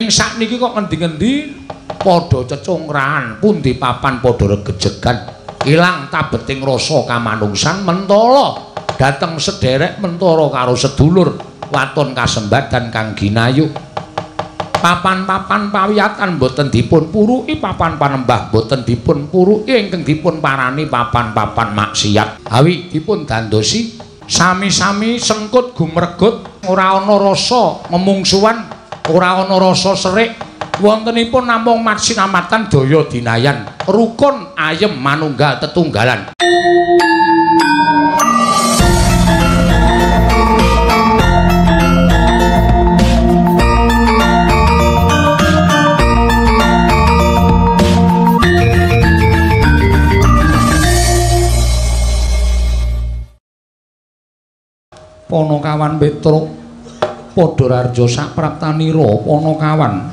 Sakniki kok ngendi-ngendi padha cecungkrahan, pundi papan padha regejegan, ilang tabeting rasa kamanungsan mentala dhateng sederek mentara karo sedulur waton kasembadan kang ginayu. Papan-papan pawiyatan boten dipun puruki, papan panembah boten dipun puruki, ingkang dipun parani papan-papan maksiat. Awi dipun dandosi sami-sami sengkut gumregut, ora ana rasa memungsuhan, ora ana rasa serik, wontenipun namung maksinamatan daya dinayan, rukun ayem manunggal tetunggalan. Panakawan Petruk padha rarja sapraptanira Panakawan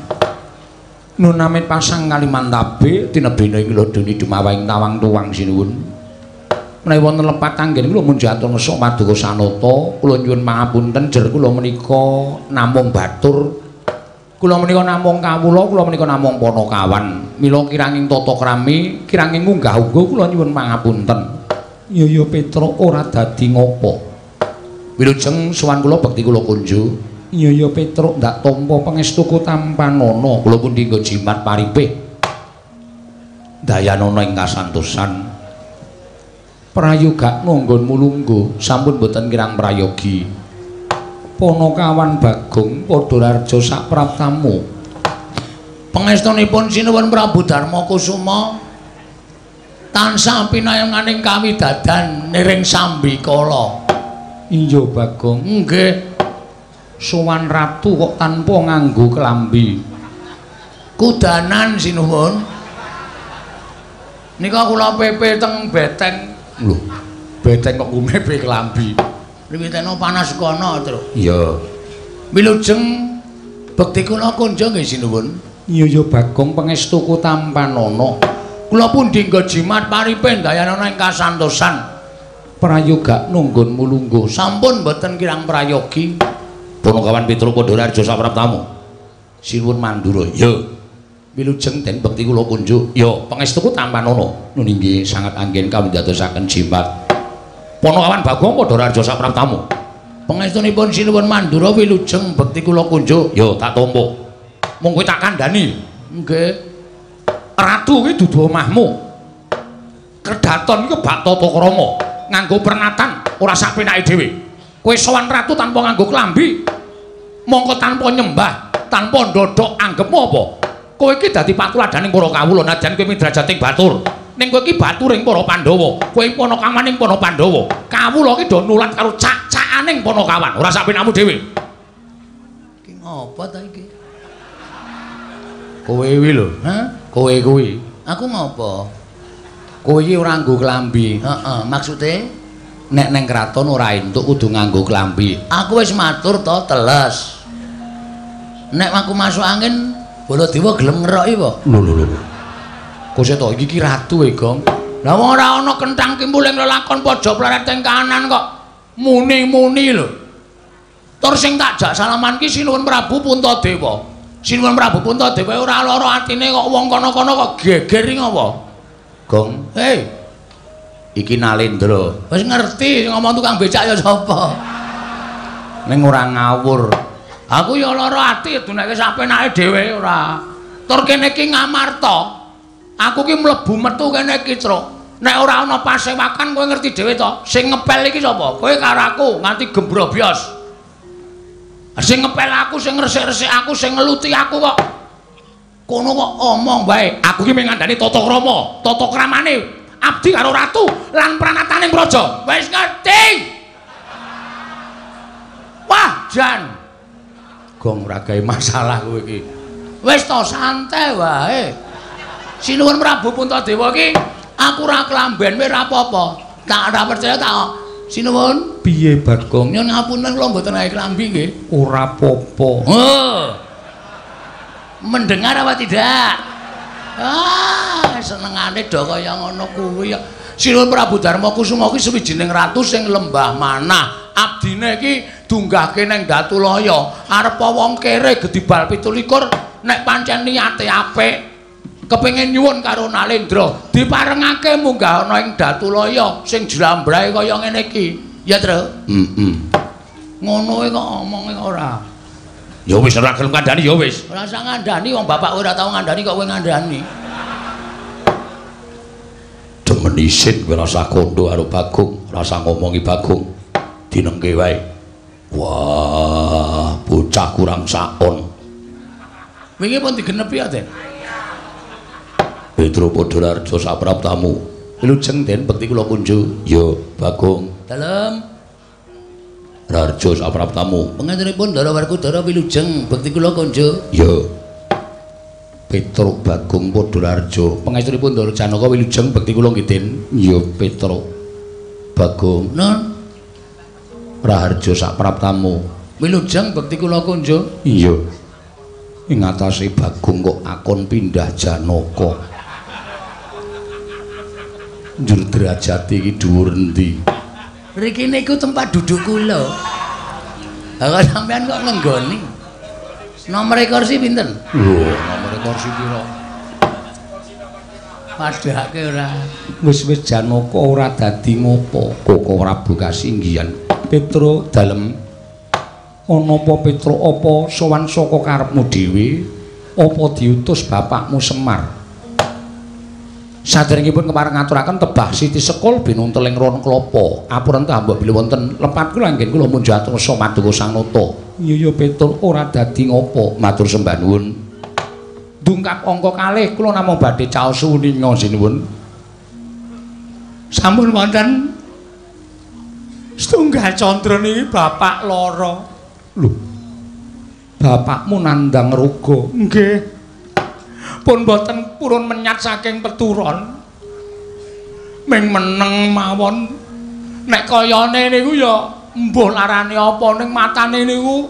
nunamit pasang Kalimantabe tinebena ing lodoni dumawahing tawang tuwang sinuwun. Menawi wonten lepat anggen kula munjatur ngesuk paduka sanata, kula nyuwun pangapunten jer kula menika namung batur, kula menika namung kawula, kula menika namung Panakawan. Mila kiranging tata krami, kiranging unggah-ungguh kula nyuwun pangapunten. Ya ya Petruk ora dadi ngopo. Wilujeng sowan kula bekti kula kunjuk. Iya ya Petruk ndak tampa pangestuku tampanana, kula pundi nggo jimat paripih dayanana ing kasantosan. Prayogakna nggonmu lungguh sampun boten kirang prayogi. Panakawan Bagong padha rarja sapraptamu. Pangestunipun sinuwun Prabu Darma Kusuma tansah pinayenganing kawidadan niring sambikala. Iya Bagong, nggih. Sowan ratu kok tanpa nganggo klambi. Kudanan sinuwun. Nika kula pepe teng beteng. Lho, beteng kok kumepe klambi. Wiwitane panas kono, Tru. Iya. Wilujeng bekti kula kunjung nggih sinuwun. Iya ya Bagong, pangestuku tampanana. Kula pundi nggo jimat paripe dayanana ing kasantosan. Prayogakna nggonmu lungguh sampun boten kirang prayogi. Panakawan Petruk padha rarja sapraptamu. Sinuwun Mandura. Ya. Wilujeng den bekti kula kunjuk. Ya, pangestuku tampanana. Nun inggih sangat anggen kawindadosaken jimat. Panakawan Bagong padha rarja sapraptamu. Pangestunipun sinuwun Mandura wilujeng bekti kula kunjuk. Ya, tak tampa. Mung kowe tak kandhani. Nggih. Ratu kuwi dudu omahmu. Kedaton iki bak tata krama. Nganggo pernatan ora sak penake dhewe. Kowe sowan ratu tanpa nganggo klambi, mongko tanpa nyembah, tanpa ndodhok anggepmu apa? Kowe iki dadi patuladaning para kawula najan kowe midrajating batur. Ning kowe iki baturing para Pandhawa, kowe panakawaning para Pandhawa. Kawula iki do nulat karo cak-cakaning panakawan, ora sak penakmu dhewe. Iki ngopo ta iki? Kowe kuwi lho, hah? Kowe kuwi. Aku ngopo? Kowe iki ora nganggo klambi. Heeh, maksude nek neng kraton ora entuk kudu nganggo klambi. Aku wis matur to, teles. Nek aku masuk angin, Baladewa gelem ngeroki apa? Lho lho lho. Kok to iki ki ratu e, Gong. Lah wong ora ana kenthang kimpul ing lelakon pojok pleret ing kanan kok muni-muni lho. Tur sing tak jak salaman ki Sinuwun Prabu Puntadewa. Sinuwun Prabu Puntadewa ora lara atine kok wong kono-kono kok geger iki ngopo? Gong, hei, iki Nalendra. Wis ngerti ngomong tukang becak ya sapa? Ning ora ngawur. Aku ya lara ati duneke sak penake dhewe ora. Tur kene iki Ngamarta. Aku ki mlebu metu kene iki, Truk. Nek ora ana pasewakan kowe ngerti dhewe to. Sing ngepel iki sapa? Kowe karo aku nganti gembrobyos. Sing ngepel aku, sing ngresik-resik aku, sing ngeluti aku kok. Kono kok omong wae. Aku ki mung ngandani tata krama, tata kramane abdi karo ratu lan pranataning praja. Wis ngerti. Wah, jan. Gong ora gawe masalah kowe iki. Wis to santai wae. Sinuwun Prabu Puntadewa iki aku ora klamben wae ora apa-apa. Tak ora percaya tak. Sinuwun, piye Bagong? Nyuwun ngapunten kula mboten gawe klambi nggih. Ora apa-apa. Oh. Mendengar apa tidak? Ah, senengane do kaya ngono kuwi ya. Sinuwun Prabu Darma Kusuma kuwi suwijining ratu sing lembah manah. Abdine iki dunggahke nang Datulaya, arepa wong kere gedibal 27 Nek pancen niate apik, kepengin nyuwun karo Nalendra, diparengake munggah ana ing Datulaya sing jlambrahe kaya ngene iki. Ya, Tru? Heeh. Ngono kok omonge ora. Ya wis ora gelem kandhani ya wis. Ora usah ngandhani wong bapak ora tau ngandhani kok kowe ngandhani. Demen isin kowe rasa kondo karo Bagong, rasa ngomongi Bagong. Dinengke wae. Wah, bocah kurang saon. Wingi pun digenepi ya, Den. Petro Podolarjo sapraptamu. Wilujeng Den bekti kula kunju. Ya, Bagong. Dalem. Rarjo sapraptamu. Pangantunipun Ndara Werkudara wilujeng bekti kula kunju. Ya. Petro Bagong Podolarjo. Pangestunipun Ndara Janaka wilujeng bekti kula nggih Den. Ya, Petro Bagong. Nun. Raharjo sapraptamu. Wilujeng bekti kula kunju. Iya. Ing atase Bagong kok akon pindah Janaka. Njur derajate iki dhuwur endi? Riki niku tempat duduk kula. Lah kok sampean kok ngenggoni? Nomor kursi pinten? Lho, nomor kursi pira? Padhake ora. Wis-wis Janaka ora dadi ngopo, Koko Prabu kasinggihan. Petro dalem ana apa Petro apa sowan saka karepmu dhewe apa diutus bapakmu Semar? Saderengipun kepareng ngaturaken tebah Siti Sekul binuntel ing ron klapa. Apurenta mbok bilih wonten lepat kula anggen kula munjat rasa maduka Sang Nata. Iya ya Petro ora dadi ngopo, matur sembah nuwun. Dungkap angka kalih kula namung badhe caos uninga sinuwun. Sampun wonten setunggal candra niki bapak lara. Lho. Bapakmu nandhang roga. Nggih. Pun boten purun menyat saking peturon. Ming meneng mawon. Nek kayane niku ya mbuh larane apa ning matane niku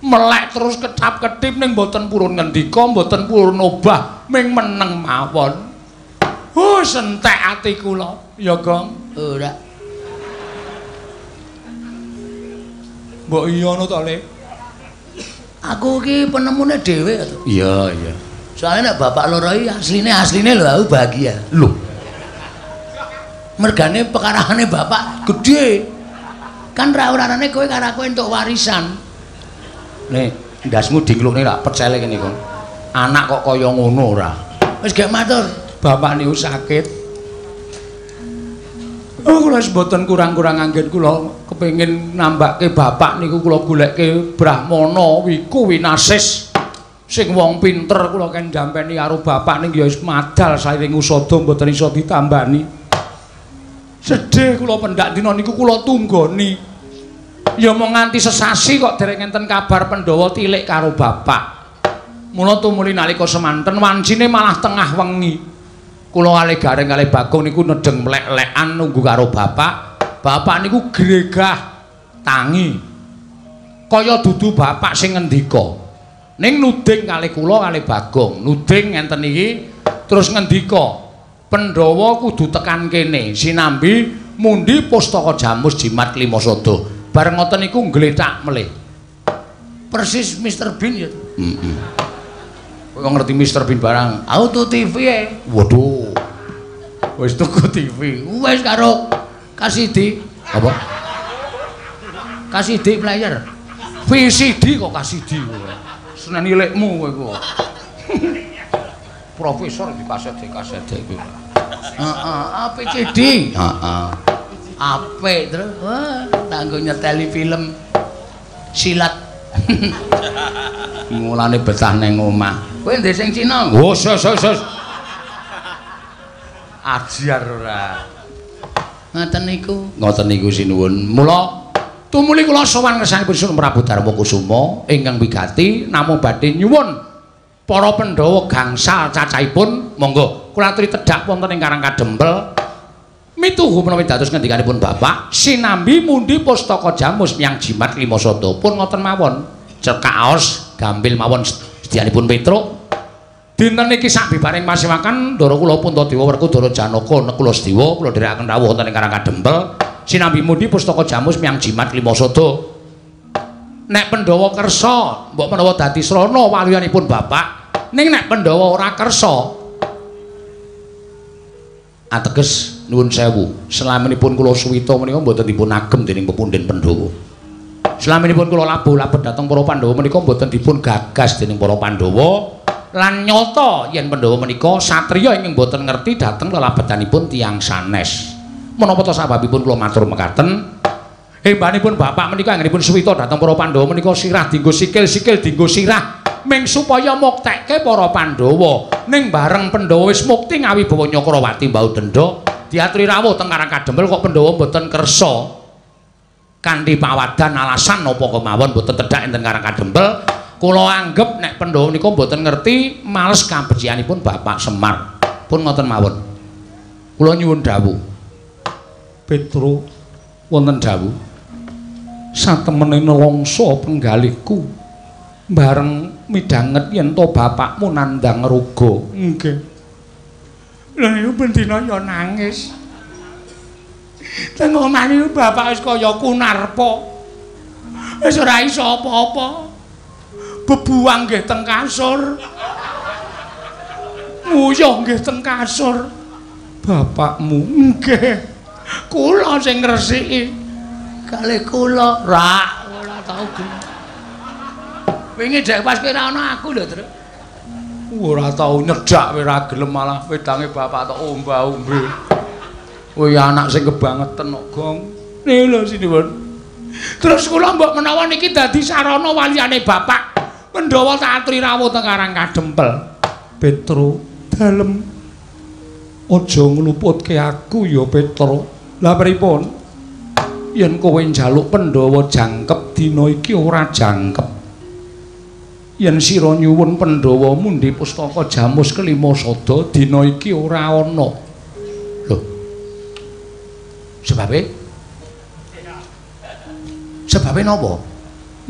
melek terus kedap-kedip ning boten purun ngendika, boten purun obah, ming meneng mawon. Huh, sentek ati kula. Ya, Gong. Ora. Mbok iya ngono to, Le? Aku iki penemune dhewe to. Iya, iya. Soalnya nek bapak loro iki asline lho aku bahagia. Lho. Mergane pekarahane bapak gedhe. Kan ra urarane kowe karo aku entuk warisan. Nih, ndasmu diklukne lak pecele kene kon. Anak kok kaya ngono ora? Wis gek matur. Bapak niku sakit. Oh, kula wis mboten kurang-kurang anggen kula kepengin nambake bapak niku kula goleke Brahmana Wiku Winasis. Sing wong pinter kula ken jampeni karo bapak ning ya wis madal sairing usada mboten iso ditambani. Sedih kula pendak dina niku kula tunggoni. Ya mung nganti sesasi kok dereng enten kabar Pandhawa tilik karo bapak. Mula tumuli nalika semanten wancine malah tengah wengi. Kula kalih Gareng kalih Bagong niku nedheng mlek-lekan nunggu karo bapak. Bapak niku gregah tangi. Kaya dudu bapak sing ngendika. Ning nuding kalih kula kalih Bagong, nuding ngenten iki terus ngendika, Pandhawa kudu tekan kene sinambi mundi pustaka Jamus Jimat Klimasada. Bareng ngoten niku nglethak melih. Persis Mr Bean ya. Heeh. Kowe ngerti Mr Bean barang? Auto TV e. Waduh. Wis tuku TV. Wis karo KCD. Apa? KCD player. VCD kok KCD kowe. Senen ilekmu kowe iku. Profesor di kaset iki. Heeh, APCD. Heeh. Apik terus. Wah, tanggo nyeteli film silat. Mulane betah neng omah. Kowe ndek sing Cina? Oh, sos. Ajar ora. Ngoten niku. Ngoten niku sinuwun. Mula tumuli kula sowan ngersanipun Sunan Prabu Darma Kusuma ingkang wigati namung badhe nyuwun para Pandhawa gangsal cacahipun monggo kula aturi tedhak wonten ing Karang Kadempel. Mituhu menawi dados ngendikanipun bapak sinambi mundi pustaka Jamus miyang Jimat Klimasada pun ngoten mawon. Cekaos gampil mawon sedyanipun Petruk. Dinten iki sabibaring pasewakan Ndara kula Puntadewa Werkudara Janaka Nekula Sedewa kula dherekaken rawuh wonten ing Karang Kadempel sinambi mundi pustaka Jamus miyang Jimat Klimasada. Nek Pandhawa kersa, mbok menawa dadi srana waluyanipun bapak. Ning nek Pandhawa ora kersa, ateges nuwun sewu, selaminipun kula suwita menika mboten dipun agem dening pepundhen Pandhawa. Selaminipun kula labuh-labuh dhateng para Pandhawa menika mboten dipun gagas dening para Pandhawa. Lan nyata yen Pandhawa menika satriya ingkang mboten ngerti dhateng lelabetanipun tiyang sanes. Menapa ta sababipun kula matur mekaten? Hembanipun bapak menika anggenipun suwita dhateng para Pandhawa menika sirah dienggo sikil, sikil dienggo sirah, ming supaya muktekke para Pandhawa. Ning bareng Pandhawa wis mukti ngawibawa Nyakrawati mbau denda, diaturi rawuh teng Karang Kadempel kok Pandhawa mboten kersa. Kanthi pawadan alasan napa kemawon mboten tedhak enten Karang Kadempel, kula anggep nek Pandhawa nika mboten ngerti males kabecikanipun Bapak Semar. Pun ngoten mawon. Kula nyuwun dawuh. Petro, wonten dawuh. Satemene nelongso penggalihku bareng midhanget yen to bapakmu nandhang roga. Nggih. Lha niku bendina ya nangis. Teng omah niku bapak wis kaya kunarpa. Wis ora iso apa-apa. Bebuang nggih teng kasur. Nguyuh nggih teng kasur. Bapakmu nggih. Kula sing ngresiki. Kalih kula rak ora tau gelem. Wingi dek pas kowe ora ana aku lho, Truk. Ora tau nyedak kowe ora gelem malah wedange bapak tok omba-ombe. Kowe anak sing kebangeten kok, Gong. Niku lho sinuwun. Terus kula mbok menawa niki dadi sarana waliyane bapak. Pandhawa tak aturi rawuh teng Karang Kadempel. Petro, dalem aja ngluputke aku ya, Petro. Lah pripun? Yen kowe njaluk Pandhawa jangkep dina iki ora jangkep. Yen sira nyuwun Pandhawa mundhi pustaka Jamus kelima sada dina iki ora ana. Lho. Sebabe? Sebabe napa?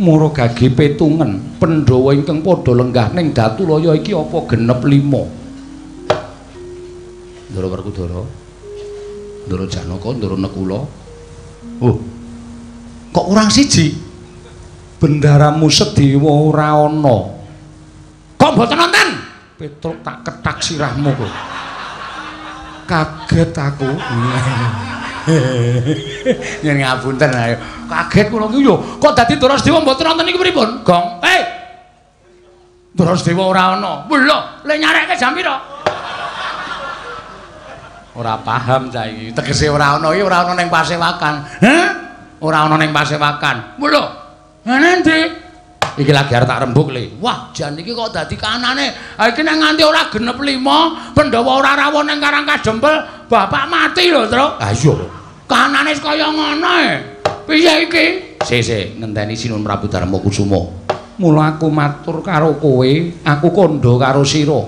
Mara gage petungen Pandhawa ingkang padha lenggah ning Datulaya iki apa genep 5. Ndara Werkudara, Ndara Janaka, Ndara Nekula. Oh. Kok kurang siji? Bendaramu Sedewa ora ana. Kok mboten nonton? Petruk tak kethak sirahmu kok. Kaget aku. Yen ngapunten ayo. Kaget kula iki yo. Kok dadi Ndara Sedewa mboten nonton iki pripun? Gong. Eh. Ndara Sedewa ora ana. Lho, le nyarekke jam pira? Ora paham cah iki. Tegese ora ana iki ora ana ning pasewakan. Hah? Ora ana ning pasewakan. Lho. Ngene ndi? Iki lagi arep tak rembug le. Wah, jan iki kok dadi kanane. Ha iki nek nganti ora genep 5, Pandhawa ora rawuh ning Karang Kadempel, bapak mati lho, Truk. Ha iya. Kanane kaya ngono e. Piye iki? Sik, ngenteni Sinuwun Prabu Darma Kusuma. Mula aku matur karo kowe, aku kandha karo sira.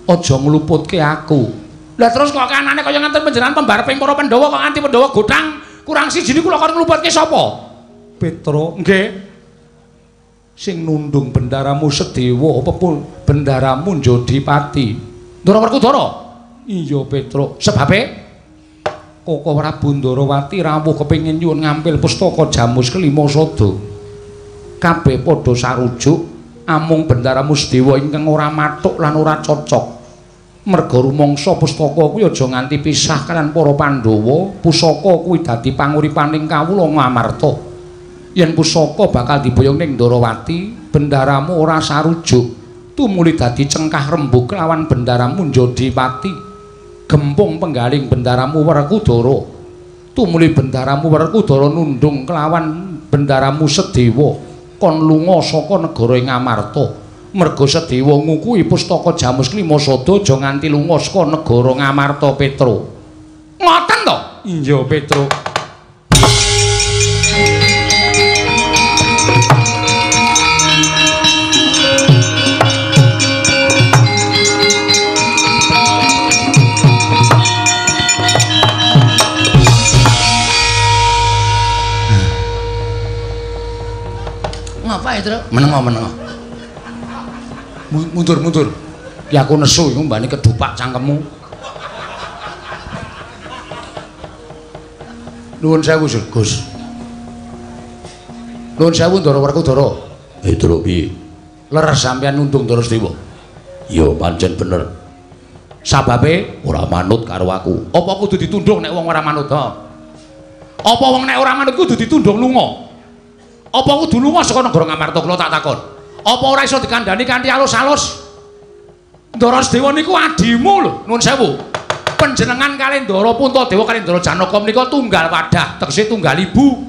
Aja ngluputke aku. Lah terus kok kanane kaya ngenten panjenengan pembareping para Pandhawa kok nganti Pandhawa gothang kurang siji niku lho kon ngluputke sapa? Petro, nggih. Sing nundung bendaramu Sedewa apa pun bendaramu Njodipati. Ndara Werkudara? Iya, Petro. Sebabe? Koko Prabu Ndarawati rawuh kepengin nyuwun ngampil pustaka Jamus kelima sada. Kabeh padha sarujuk amung bendaramu Sedewa ingkang ora mathuk lan ora cocok. Merga rumangsa pustaka kuwi aja nganti pisah kalian para Pandhawa, pusaka kuwi dadi panguripaning kawula Ngamarta. Yen pusaka bakal diboyong ning Ndarawati, bendaramu ora sarujuk, tumuli dadi cengkah rembug lawan bendaramu Njodipati. Gempung penggaling bendaramu Werkudara, tumuli bendaramu Werkudara nundung kelawan bendaramu Sedewa, kon lunga saka negara Ngamarta. Merga Sedewa ngukuhi pustaka Jamus kelima sada aja nganti lunga saka negara Ngamarta, Petro. Ngoten to? Iya, Petro. Ngapa ya, Truk? Menengo. Mundur. Ki aku nesu iku mbane kedupak cangkemmu. Nuwun sewu, Gus. Nuwun sewu Ndara Werkudara. Truk piye? Leres sampeyan nundung Ndara Sedewa. Ya pancen bener. Sababe ora manut karo aku. Apa kudu ditundung nek wong ora manut ha? Apa wong nek ora manut kudu ditundung lunga? Apa kudu lunga saka negara Ngamarta kula tak takon. Apa ora iso dikandhani kanthi alus-alus? Ndara Sedewa niku adimu lho, nuwun sewu. Panjenengan kalih Ndara Puntadewa kalih Ndara Janaka menika tunggal wadah, tegese tunggal ibu.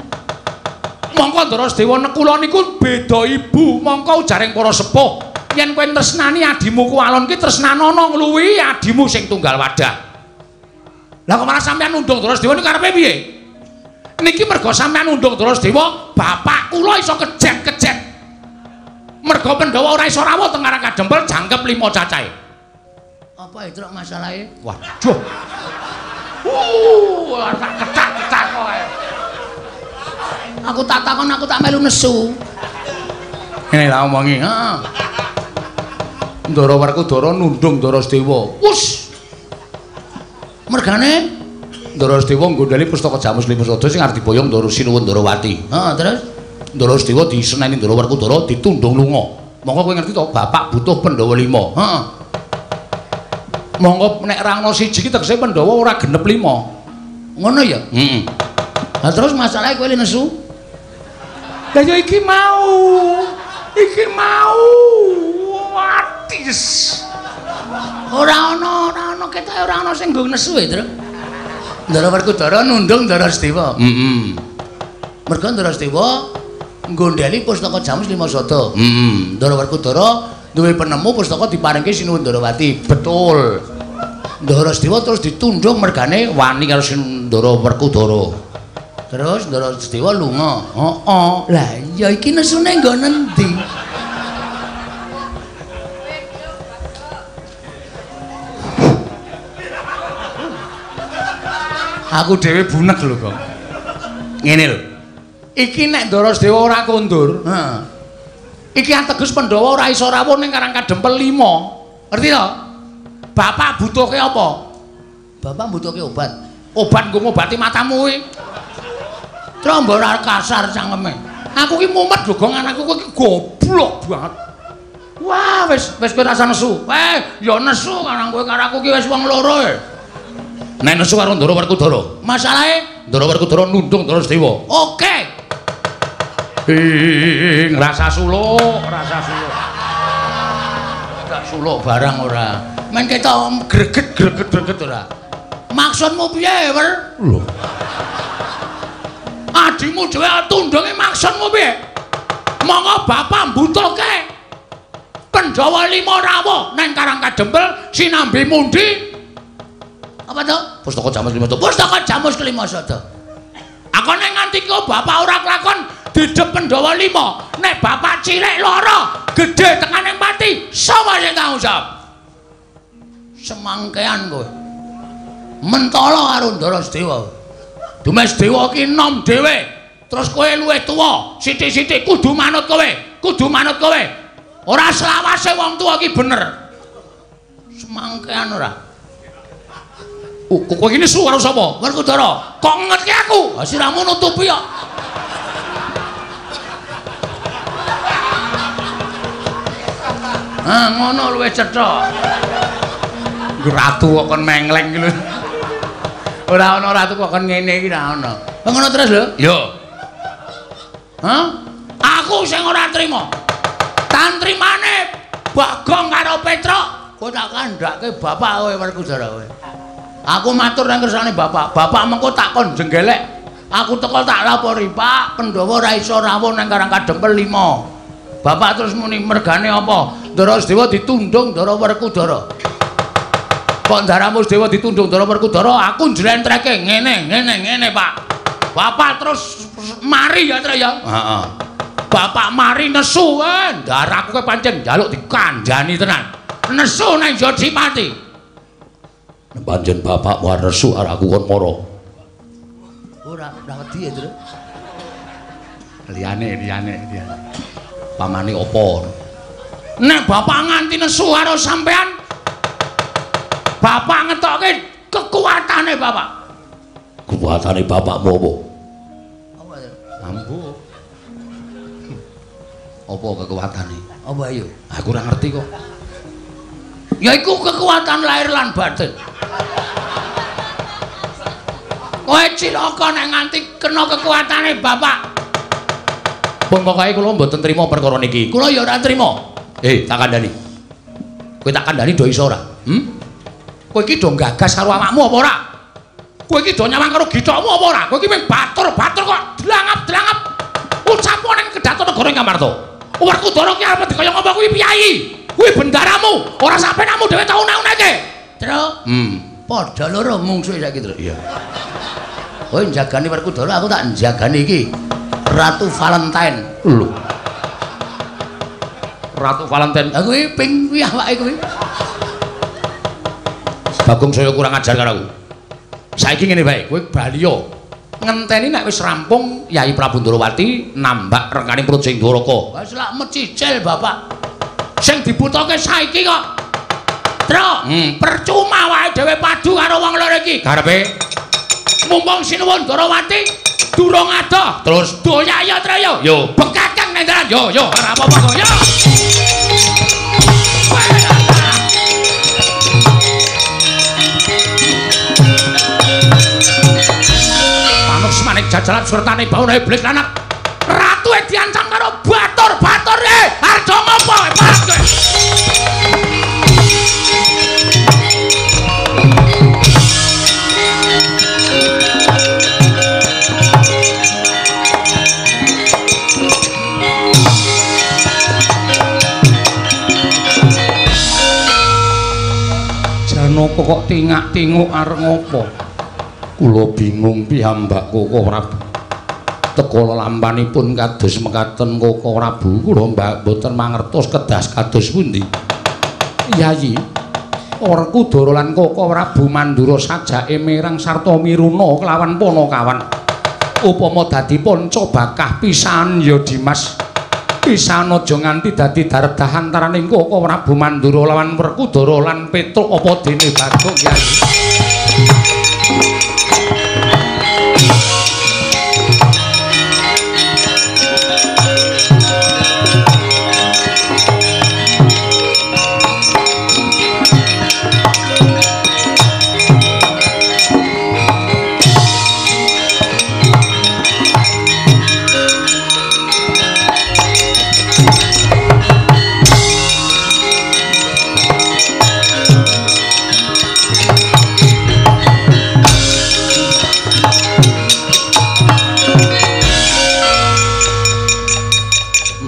Mongko Ndara Sedewa nekula niku beda ibu, mongko ujaring para sepuh. Yen kowe tresnani adimu kuwalon ki tresnanono ngluwihi adimu sing tunggal wadah. Lah kok malah sampeyan nundung Ndara Sedewa niku karepe piye? Niki mergo sampeyan nundung Ndara Sedewa, bapak kula iso kejet-kejet. Mergo Pandhawa ora iso rawuh teng Karang Kadempel jangkep 5 cacahe. Apa itu masalahe? Waduh. Tak ketak-ketak kowe. Aku tak takon, aku tak melu nesu. Ngene lah omongi, heeh. Ndara Werkudara nundung Ndara Sedewa. Wus. Mergane Ndara Sedewa nggondheli pustaka Jamus Lima Sada sing arep diboyong Ndara Sinuwun Ndarawati. Heeh, terus Ndara Sedewa diseneni Ndara Werkudara ditundung lunga. Monggo kowe ngerti to, bapak butuh Pandhawa 5. Heeh. Monggo nek ra ana siji ki tegese Pandhawa ora genep 5. Ngono ya? Heeh. Lah terus masalahe kowe nesu? Lah ya iki mau. Iki mau. Atis. Ora ana ketoke ora ana sing nggo nesu e, Tru. Ndara Werkudara nundung Ndara Sedewa. Heeh. Mergo Ndara Sedewa nggondheli pustaka Jamus Lima Sada. Heeh. Ndara Werkudara duwe penemu pustaka diparingke Sinuwun Ndarawati. Betul. Ndara Sedewa terus ditundung mergane wani karo Ndara Werkudara. Terus Ndara Sedewa lunga. Heeh. Lah ya iki nesune nggo nendi? Aku dhewe bunek lho kok. Ngene lho. Iki nek Ndara Sedewa ora kondur, heeh. Iki ateges Pandhawa ora iso rawuh ning Karang Kadempel 5. Ngerti to? Bapak butuhke apa? Bapak butuhke obat. Obat nggo ngobati matamu kuwi. Trombo ora kasar cangkeme. Aku ki mumet lho, Gong, anakku kowe ki goblok banget. Wah, wis wis kowe rasa nesu. Ya nesu karang kowe karo aku ki wis wong loro e. Nek nesu karo Ndara Werkudara. Masalahe Ndara Werkudara nundung Ndara Sedewa. Oke. Ing rasa suluk, rasa suluk. Tak suluk barang ora. Men ketok greget-greget ora. Maksudmu piye, Wer? Lho. Adimu dhewe tundunge maksudmu piye? Monggo bapak mbutuhke Pandhawa 5 rawuh nang Karang Kadempel sinambi mundi. Apa to? Pustaka Jamus Lima Sada. Pustaka Jamus Kelima Sada. Aku nek nganti kok bapak ora kelakon didep Pandhawa 5, nek bapak cilik lara, gedhe tekane pati, sapa sing tanggung jawab? Semangkean kowe. Mentala karo Ndara Sedewa. Dumes Dewa ki nom dhewe. Terus kowe luwih tuwa, sithik-sithik kudu manut kowe, kudu manut kowe. Ora selawase wong tuwa ki bener. Semangkean ora. Kowe iki nesu karo sapa? Werkudara. Kok ngetke aku? Ha siramu nutupi kok. Ah ngono luwih cetha. Ratu kok kon mengleng iki lho. Ora ana ratu kok kon ngene iki ora ana. Ngono terus lho? Yo. Hah? Aku sing ora trima. Tantrimane Bagong karo Petruk, kowe tak kandhake bapak kowe Werkudara kowe. Aku matur nang kersane bapak. Bapak mengko tak kon jenggelek. Aku teko tak lapori, Pak, Pandhawa ora iso rawuh nang Karang Kadempel 5. Bapak terus muni mergane apa? Ndara Sedewa ditundung Ndara Werkudara. Kok Ndaramu Sedewa ditundung Ndara Werkudara, aku njlentreke ngene, ngene, ngene, Pak. Bapak terus mari ya, Tru ya. Heeh. Bapak mari nesu, ndaraku kowe pancen njaluk dikandhani tenan. Nesu nang Jodipati. Pancen bapak war nesu arek aku kon mara. Ora, ora wedi ya, Tru. Liyane, liyane, liyane. Pamane apa? Nek bapak nganti nesu karo sampean, bapak ngetokke kekuatane bapak. Kekuatane bapakmu apa? Apa? Ambu. Apa kekuatane? Apa ayo? Aku ora ngerti kok. Ya iku kekuatan lahir lan batin. Kowe cilaka nek nganti kena kekuatane bapak. Pun pokoke kula mboten trima perkara niki. Kula ya ora trima. Tak kandhani. Kowe tak kandhani do iso ora? Hmm? Kowe iki do gagas karo awakmu apa ora? Kowe iki do nyawang karo githokmu apa ora? Kowe iki mung batur-batur kok dlangap-dlangap. Ucapo ning kedaton negara Ngamarta. Werkudara ki arep dikaya ngapa kuwi piyayi? Kuwi bendaramu, ora sampenamu dhewe tau unek-uneke. Truk. Padha loro mungsuhe saiki, Truk. Iya. Kowe njagani Werkudara, aku tak njagani iki. Ratu Valentine. Lho. Ratu Valentine. Lah kuwi ping kuwi awake kuwi. Bagong saya kurang ajar karo aku. Saiki ngene wae, kowe bali yo. Ngenteni nek wis rampung Yai Prabu Ndorowati nambak rengkaning Projeng Dwaraka. Wis lak mecicil, Bapak. Sing dibutuhke saiki kok. Truk, percuma wae dhewe padu karo wong loro iki. Karepe mumpung Sinuwun Ndorowati durung adoh, terus doyak ya Tru yo. Yo, bekakang nang dalan. Yo, yo, ora apa-apa kok. Yo. Manik jajalan surtane bauna iblis lanang. Ratu diancam karo batur-batur arjo ngopo pas kowe. Janaka kok tingak-tinguk arep ngopo? Kula bingung piyambak Koko Prabu. Teka lelampanipun kados mekaten Koko Prabu, kula mboten mangertos kedas kados pundi. Yayi, Werkudara lan Koko Prabu Mandura sajake merang sarta miruna kelawan panakawan. Upama dadi panca bakah pisan ya Dimas. Pisan aja nganti dadi daredah antaraning Koko Prabu Mandura lawan Werkudara lan Petruk apa dene Bagong Yayi.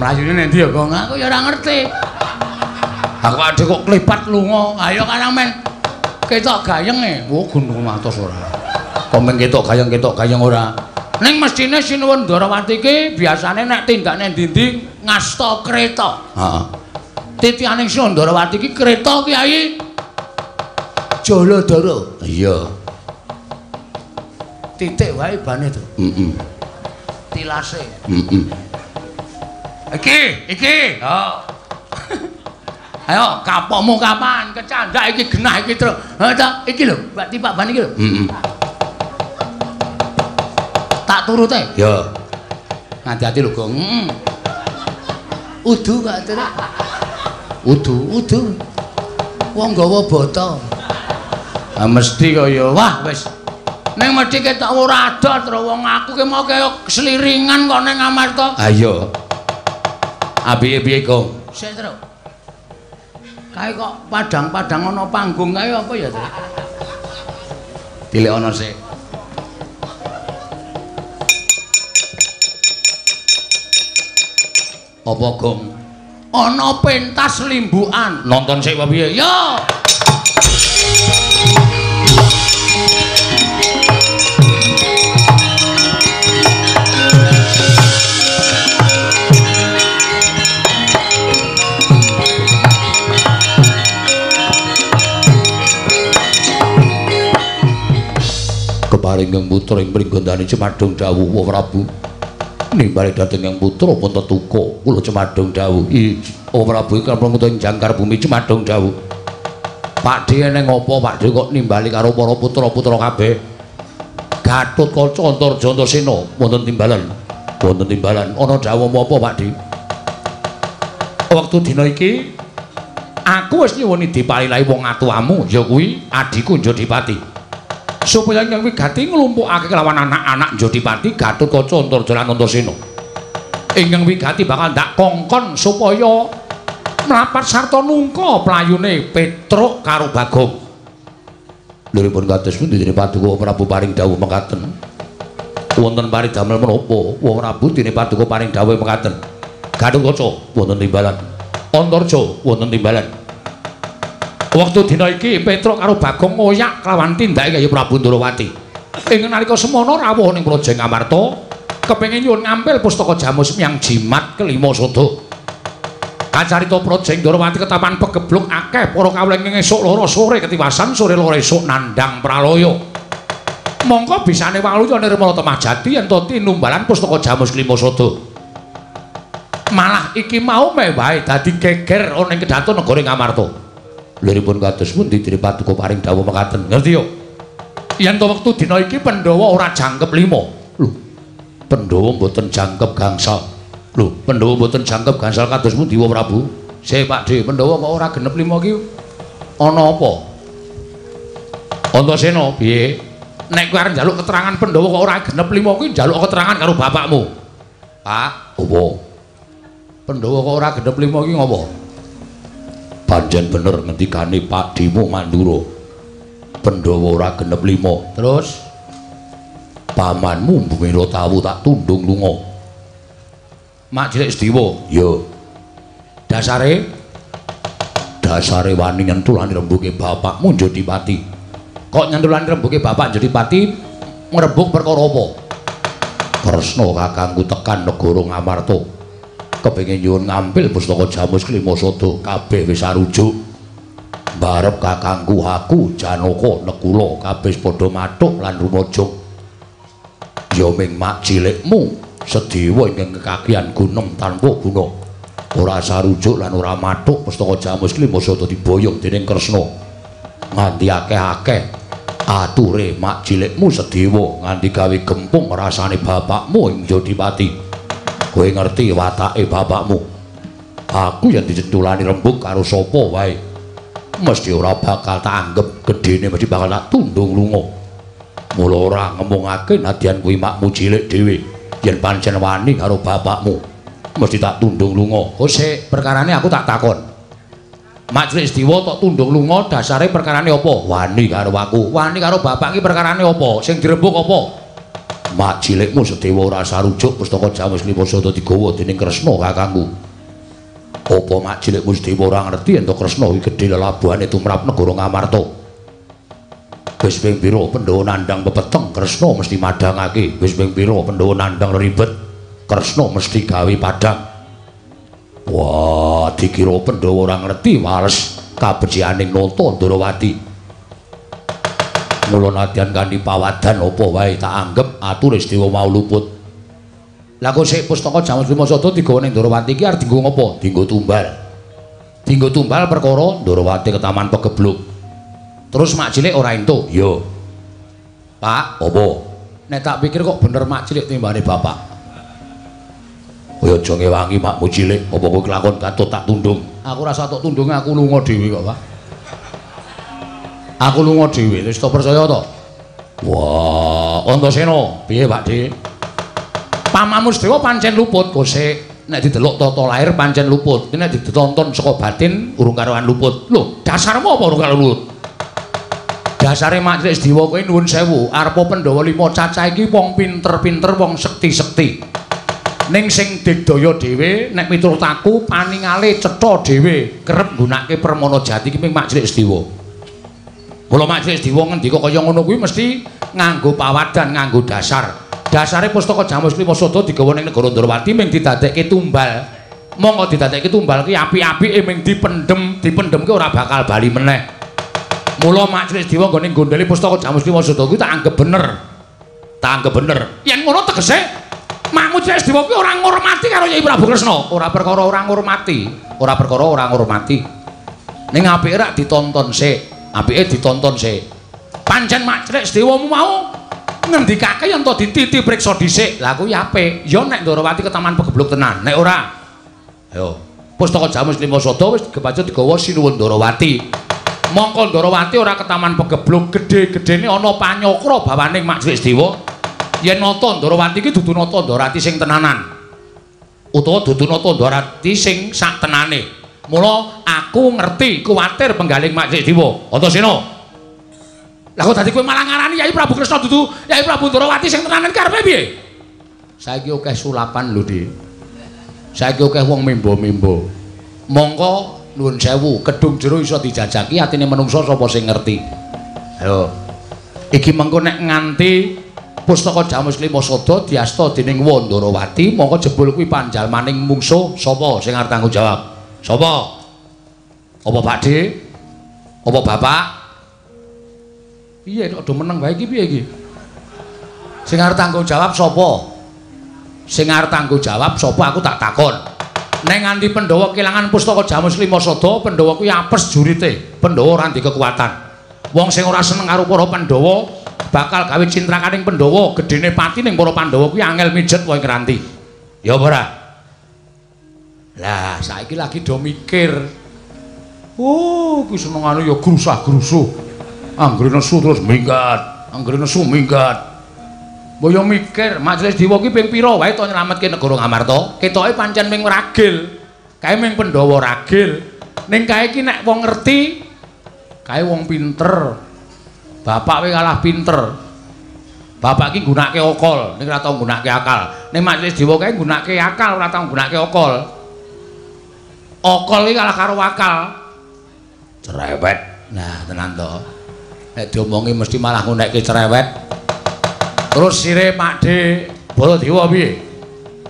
Mlayune nek ndi ya, Gong? Aku ya ora ngerti. Aku adhe kok klepat lunga. Ayo karang men ketok gayeng e. Oh, gunung atos ora. Kok men ketok gayeng ora. Ning mestine Sinuwun Ndorowati iki biasane nek tindakne ndi-ndi ngasta kreta. Heeh. Titianing Sinuwun Ndorowati iki kreta Kyai Jaladara. Iya. Titik wae bane to. Heeh. Tilase. Heeh. Iki, iki. Oh. Ayo, kapokmu kapan? Kecandak iki genah iki, Truk. Ha ta, iki lho, Mbak tipak ban iki lho. Heeh. Tak turute. Ya. Ngati-ati lho, Gong. Heeh. Udu kok, Truk. Udu, udu. Wong nggawa bata. Ah mesti kok ya. Wah, wis. Ning mesti ketok ora adoh, Truk. Wong aku ki mau kaya seliringan kok ning Amarta. Ha iya. Apiye piye, Gong? Sik, Truk. Kae kok padang-padang ana panggung kae apa ya, Truk? Tilik ana sik. Apa, Gong? Ana pentas limbukan. Nonton sik apa piye? Ya. Keparinging putra ing pringgondani Cemadung dawuh Wa Prabu. Nimbali dhateng ing putra pun tetuka kula Cemadung dawuh. Wa Prabu ingkang pranguta ing jangkar bumi Cemadung dawuh. Pakdhe eneng apa Pakdhe kok nimbali karo para putra-putra kabeh? Gatotkaca Antarja Antasena wonten timbalan. Wonten timbalan ana dawuh apa Pakdhe? Wektu dina iki aku wis nyuwuni dipalilahi wong atuwamu ya kuwi adhiku Jodipati. Supaya ingkang wigati nglumpukake kelawan anak-anak Jodipati Gatotkaca Antarja lan Antasena. Ingkang wigati bakal ndak kongkon supaya mlapat sarta nungka playune Petruk karo Bagong. Liripun kados pundi dene Paduka Prabu paring dawuh mekaten? Wonten paridamel menapa? Wong Prabu dene Paduka paring dawuh mekaten. Gatotkaca wonten timbalan. Antarja wonten timbalan. Wektu dina iki Petruk karo Bagong ngoyak kelawan tindake Kyai Prabu Ndorowati. Ing nalika semono rawuh ning Praja Ngamarta kepengin nyuwun ngampil pustaka Jamus Miang Jimat kelima sada. Kacarita Praja Ndorowati ketapan pegebluk akeh para kawula ing esuk loro sore ketiwasan sore loro esuk nandhang pralaya. Mongko bisane waluya nirmala temah jati yen to tinumbalan pustaka Jamus kelima sada. Malah iki mau meh wae dadi geger ana ing kedaton negara Ngamarta. Liripun kados pundi dene Paduka paring dawuh mekaten? Ngerti yo? Yen to wektu dina iki Pandhawa ora jangkep lima. Lho, Pandhawa mboten jangkep gangsal. Lho, Pandhawa mboten jangkep gangsal kados pundi wa Prabu? Sik Pak De, Pandhawa kok ora genep lima iki ana apa? Antasena piye? Nek kowe arep njaluk keterangan Pandhawa kok ora genep lima kuwi njaluk keterangan karo bapakmu. Pak, opo? Pandhawa kok ora genep lima iki ngopo? Pancen bener ngendikane Pak Dimo Mandura. Pandhawa ora genep lima. Terus pamanmu Bumira Tawu tak tundung lunga. Mak Cilik Sediwa, ya. Dasare dasare wani nyentulane rembuke bapakmu Jodipati. Kok nyentulane rembuke bapak Jodipati ngrembug perkara apa? Kresna kakangku tekan negara Ngamarta. Kepengin nyuwun ngampil pustaka Jamus Kelima Sada kabeh wis arujuk. Barep kakangku aku Janaka Nekula kabeh padha mathuk lan rumajung. Ya ming mak cilikmu Sedewa ingkang kekakian gunem tanpa guna. Ora sarujuk lan ora mathuk pustaka Jamus Kelima Sada diboyong dening Kresna. Nganti akeh-akeh ature mak cilikmu Sedewa nganti gawe gempung rasane bapakmu ing Jodipati. Kowe ngerti watake bapakmu. Aku yen dicentulani rembug karo sapa wae mesti ora bakal tak anggep gedene, mesti bakal tak tundung lunga. Mula ora ngemungake nadyan kuwi makmu cilik dhewe. Yen pancen wani karo bapakmu mesti tak tundung lunga. Oh sik, perkarane aku tak takon. Mak Cilik Sediwa tok tundung lunga dasare perkarane apa? Wani karo aku. Wani karo bapak iki perkarane apa? Sing dirembug apa? Mak cilikmu Sedewa ora sarujuk pustaka Jamus Kelima Sada digawa dening Kresna kakangku. Apa mak cilikmu Sedewa ora ngerti yen to Kresna kuwi gedhe lelabuhane tumrap negara Ngamarta? Wis ping pira Pandhawa nandhang pepeteng Kresna mesti madhangake. Wis ping pira Pandhawa nandhang ribet Kresna mesti gawe padhang. Wah, dikira Pandhawa ora ngerti wales kabecikaning Nata Ndorowati. Mula nadyan kanthi pawadan apa wae tak anggep ature Sedewa mau luput. Lah kok sik pustaka Jamus Kelima Sada digawa ning Ndorowati iki arep dienggo ngopo? Dienggo tumbal. Dienggo tumbal perkara Ndorowati ketaman pegebluk. Terus mak cilik ora entuk? Ya. Pak, apa? Nek tak pikir kok bener mak cilik timbane bapak. Kowe aja ngewangi makmu cilik, apa kowe kelakon katut tak tundung? Aku rasa tok tundung aku lunga dhewe kok, Pak. Aku lunga dhewe, wis to percaya to? Wah, Antasena, piye Pak De? Pamanmu Sedewa pancen luput, kosek nek didelok tata lahir pancen luput, nek ditonton saka batin urung karuan luput. Lho, dasarmu apa urung karuan luput? Dasare Mak Cilik Sediwa kowe nuwun sewu, arepa Pandhawa lima cacah iki wong pinter-pinter, wong sekti-sekti. Ning sing digdaya dhewe nek miturut aku paningale cetha dhewe kerep nggunakake permana jati iki ming Mak Cilik Sediwa. Mula Mak Cilik Sediwa ngendika kaya ngono kuwi mesti nganggo pawadan, nganggo dasar. Dasare pustaka Jamus Kelima Sada digawa ning negara Ndorowati ming didadekke tumbal. Monggo didadekke tumbal ki apik-apike ming dipendhem, dipendhemke ora bakal bali meneh. Mula Mak Cilik Sediwa nggone nggondheli pustaka Jamus Kelima Sada kuwi tak anggep bener. Tak anggep bener. Yen ngono tegese Makmu Cilik Sediwa kuwi ora ngurmati karo Kyai Prabu Kresna. Ora perkara ora ngurmati, ora perkara ora ngurmati. Ning apike rak ditonton sik. Apike ditonton sik. Pancen Mak Cilik Sediwamu mau ngendikake yen to dititi priksa dhisik. Lah kuwi apik. Ya nek Ndorowati ketaman pegebluk tenan. Nek ora, ayo. Pustaka Jamus Lima Sada wis kebacut digawa Sinuwun Ndarawati. Mongko Ndarawati ora ketaman pegeblug gedhe-gedhene ana panyokra bawaning Majelis Dewa. Yen nata Ndarawati iki dudu nata Ndarawati sing tenanan. Utawa dudu nata Ndarawati sing sak tenane. Mula aku ngerti kuwatir penggaling Majelis Dewa. Antasena. Lah kok dadi kowe malah ngarani Yai Prabu Kresna dudu Yai Prabu Ndarawati sing tenanan karepe piye? Saiki akeh sulapan lho, Dik. Saiki akeh wong membo-membo. Mongko nuwun sewu, kedung jero iso dijajaki atine menungsa sapa sing ngerti. Ayo. Iki mengko nek nganti Pustaka Jamus Lima Sada diasta dening Wandarawati, mongko jebul kuwi panjalmaning mungsuh sapa sing arep tanggung jawab? Sapa? Apa Pakde? Apa Bapak? Piye kok do meneng wae iki piye iki? Sing arep tanggung jawab sapa? Sing arep tanggung jawab sapa aku tak takon. Nek nganti Pandhawa kelangan Pustaka Jamus Lima Sada, Pandhawa kuwi apes jurite. Pandhawa ora ndek kekuatan. Wong sing ora seneng karo para Pandhawa bakal gawe cintrakaning Pandhawa, gedene pati ning para Pandhawa kuwi angel mijet wae ngranti. Ya apa ora? Lah saiki lagi do mikir. Oh, kuwi senengane ya grusah-grusuh. Anggere nesu terus minggat, anggere nesu minggat. Mbok yo mikir, Majelis Dewa ki ping pira wae to nyelametke negara Ngamarta? Ketoke pancen ming ragil. Kae ming Pandhawa ragil. Ning kae iki nek wong ngerti, kae wong pinter. Bapak kowe kalah pinter. Bapak iki nggunakake akal, ning ora tau nggunakake akal. Ning Majelis Dewa kae nggunakake akal, ora tau nggunakake akal. Akal iki kalah karo akal. Cerewet. Nah, tenan to. Nek diomongi mesti malah ngunekke cerewet. Terus sire Pakde Baladewa piye?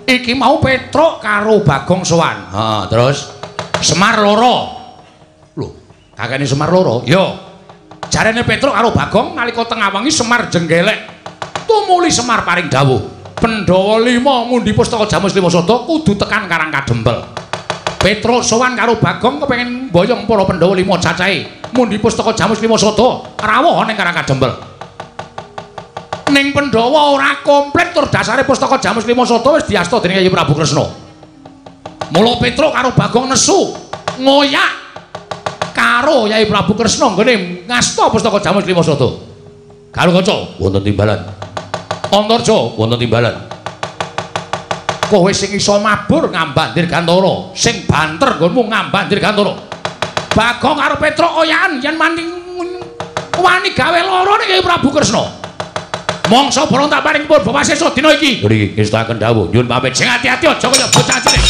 Iki mau Petruk karo Bagong sowan. Heeh, terus Semar loro. Lho, kakene Semar loro? Ya. Jarene Petruk karo Bagong nalika tengah wengi Semar jenggelek. Tumuli Semar paring dawuh, Pandhawa 5 mundi Pustaka Jamus Lima Sada kudu tekan Karang Kadempel. Petruk sowan karo Bagong kepengin mboyong para Pandhawa 5 cacahe mundi Pustaka Jamus Lima Sada rawuh ning Karang Kadempel. Ning Pandhawa ora komplit tur dasare Pustaka Jamus Lima Sada wis diasta dening Kyai Prabu Kresna. Mula Petruk karo Bagong nesu ngoyak karo Kyai Prabu Kresna nggone ngasta Pustaka Jamus Lima Sada. Karo kaca wonten timbalan. Antarja wonten timbalan. Kowe sing iso mabur ngambah Dirgantara, sing banter nggonmu ngambah Dirgantara. Bagong karo Petruk oyakan yen maning wani gawe lara ning Kyai Prabu Kresna. Mongso borong tak paring purba wasesa dina iki. Nggih, ngestakaken dawuh. Nyuwun pamit. Sing ati-ati aja kaya bocah cilik.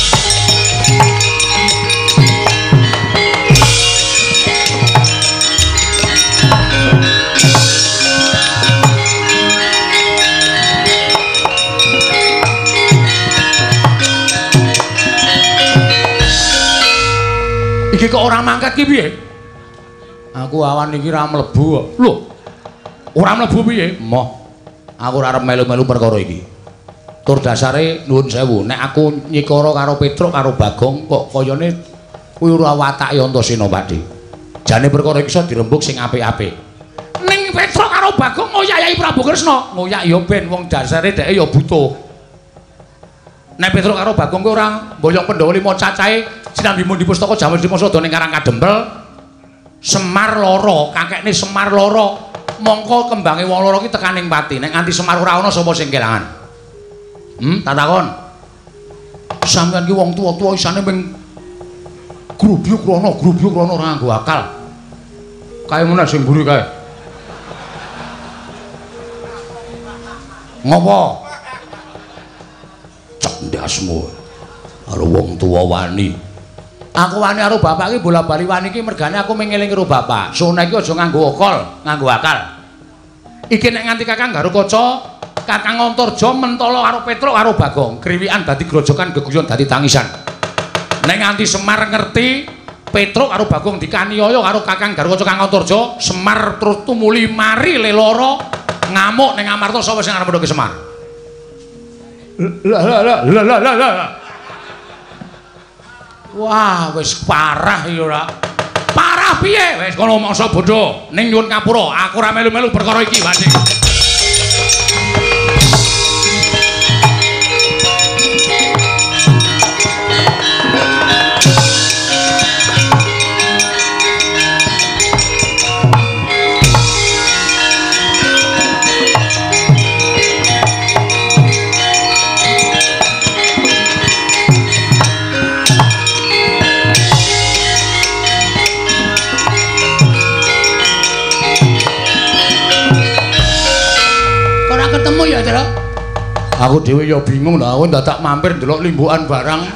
Iki kok ora mangkat ki piye? Aku awan iki ora mlebu kok. Lho. Ora mlebu piye? Moh. Aku ora arep melu-melu perkara iki. Tur dasare nuwun sewu, nek aku nyikara karo Petruk karo Bagong kok kayane kuwi ora watake Antasena, Pakde. Jane perkara iki iso dirembug sing apik-apik. Ning Petruk karo Bagong ngoyak Yai Prabu Kresna, ngoyak ya ben wong dasare dheke ya butuh. Nek Petruk karo Bagong kuwi ora mboyong Pandhawa 5 cacahe sinambi mundi Pustaka Jamus Lima Sada ning Karang Kadempel. Semar loro, kakekne Semar loro. Mongko kembange wong loro ki tekaning pati. Nek nganti Semar ora ana sapa sing kelangan? Tak takon. Sampeyan ki wong tuwa-tuwa isane ming grubyuk rono, grubyuk rono ora nganggo akal. Kae meneh sing mburi kae. Ngopo? Cek ndasmu. Karo wong tuwa wani. Aku wani karo bapak ki bola-bali wani ki mergane aku mung ngeling karo bapak. Sone iki aja nganggo akal, nganggo akal. Iki nek nganti Kakang Garukaca, Kakang Antarja mentala karo Petruk karo Bagong, kriwikan dadi grojokan, geguyon dadi tangisan. Nek nganti Semar ngerti Petruk karo Bagong dikaniaya karo Kakang Garukaca Kakang Antarja, Semar terus tumuli mari leloro ngamuk ning Amarta sapa sing arep medhoke Semar? Lah lah lah lah lah lah. Wah, wis parah iki ora. Parah piye? Wis kono mangsa bodho ning nyuwun ngapura, aku ora melu-melu perkara iki, Pak. ketemu ya, Tru? Aku dhewe ya bingung lho, aku ndadak mampir ndelok limbukan barang.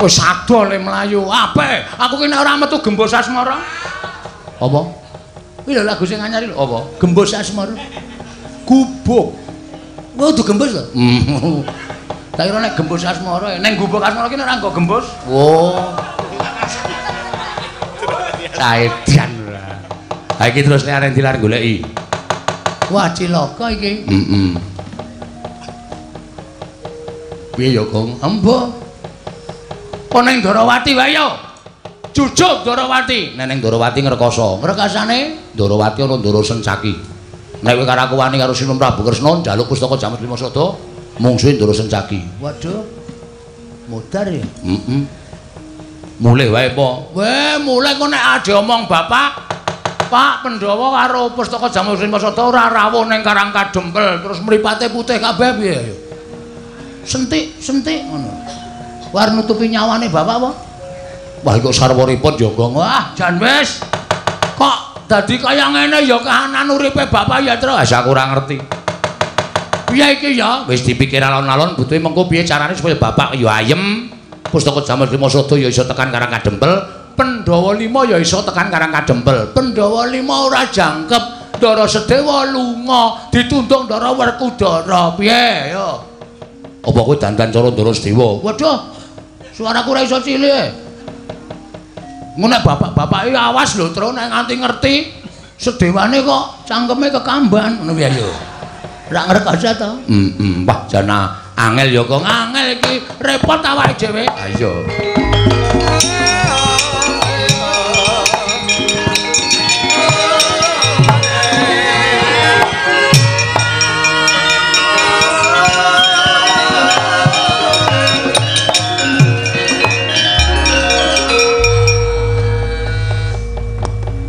Wis ado le mlayu. Ape? Aku ki nek ora metu Gembos Asmara. Apa? Kuwi lho lagu sing anyar lho. Apa? Gembos Asmara. Gubuk. Kuwi kudu gembos lho. Tak kira nek Gembos Asmara, ning Gubuk Asmara ki nek ora nggo gembos. Oh. Saedan ora. Ha iki terus nek arep dilar goleki. Wah, cilaka iki. Heeh. Piye ya, Gong? Embo. Kok ning Ndorowati wae yo. Jujuk Ndorowati. Nek ning Ndorowati ngrekoso. Ngrekasane Ndorowati ana Ndoro Sencaki. Nek kowe karo aku wani karo Sinuwun Prabu Kresna njaluk pustaka Jamus Lima Sada, mungsuhe Ndoro Sencaki. Waduh. Modar ya? Heeh. Mulih wae apa? Weh, mulih kok nek ade omong bapak, Pak Pandhawa karo pustaka Jamus Lima Sada ora rawuh ning Karang Kadempel, terus mripate putih kabeh piye ya? Sentik-sentik ngono. War nutupi nyawane bapak apa? Wah, kok sarwa repot ya, Gong. Wah, jan wis. Kok dadi kaya ngene ya kahanan uripe bapak ya, Tru. Wis aku ora ngerti. Piye iki ya? Wis dipikir alon-alon butuhe mengko piye carane supaya bapak ya ayem, pustaka Jamus Lima Sada ya iso tekan Karang Kadempel, Pandhawa 5 ya iso tekan Karang Kadempel. Pandhawa 5 ora jangkep, Ndara Sedewa lunga, ditundung Ndara Werkudara. Piye ya? Apa kowe dandan cara Ndara Sedewa? Waduh. Suaraku ora iso cilik. Engko nek bapak-bapake awas lho, Tru, nek nganti ngerti sedewane kok cangkeme kekamban ngono piye ya. Ora ngrekoso to? Heeh, wah jana angel ya kok. Angel iki repot awake dhewe. Ha iya.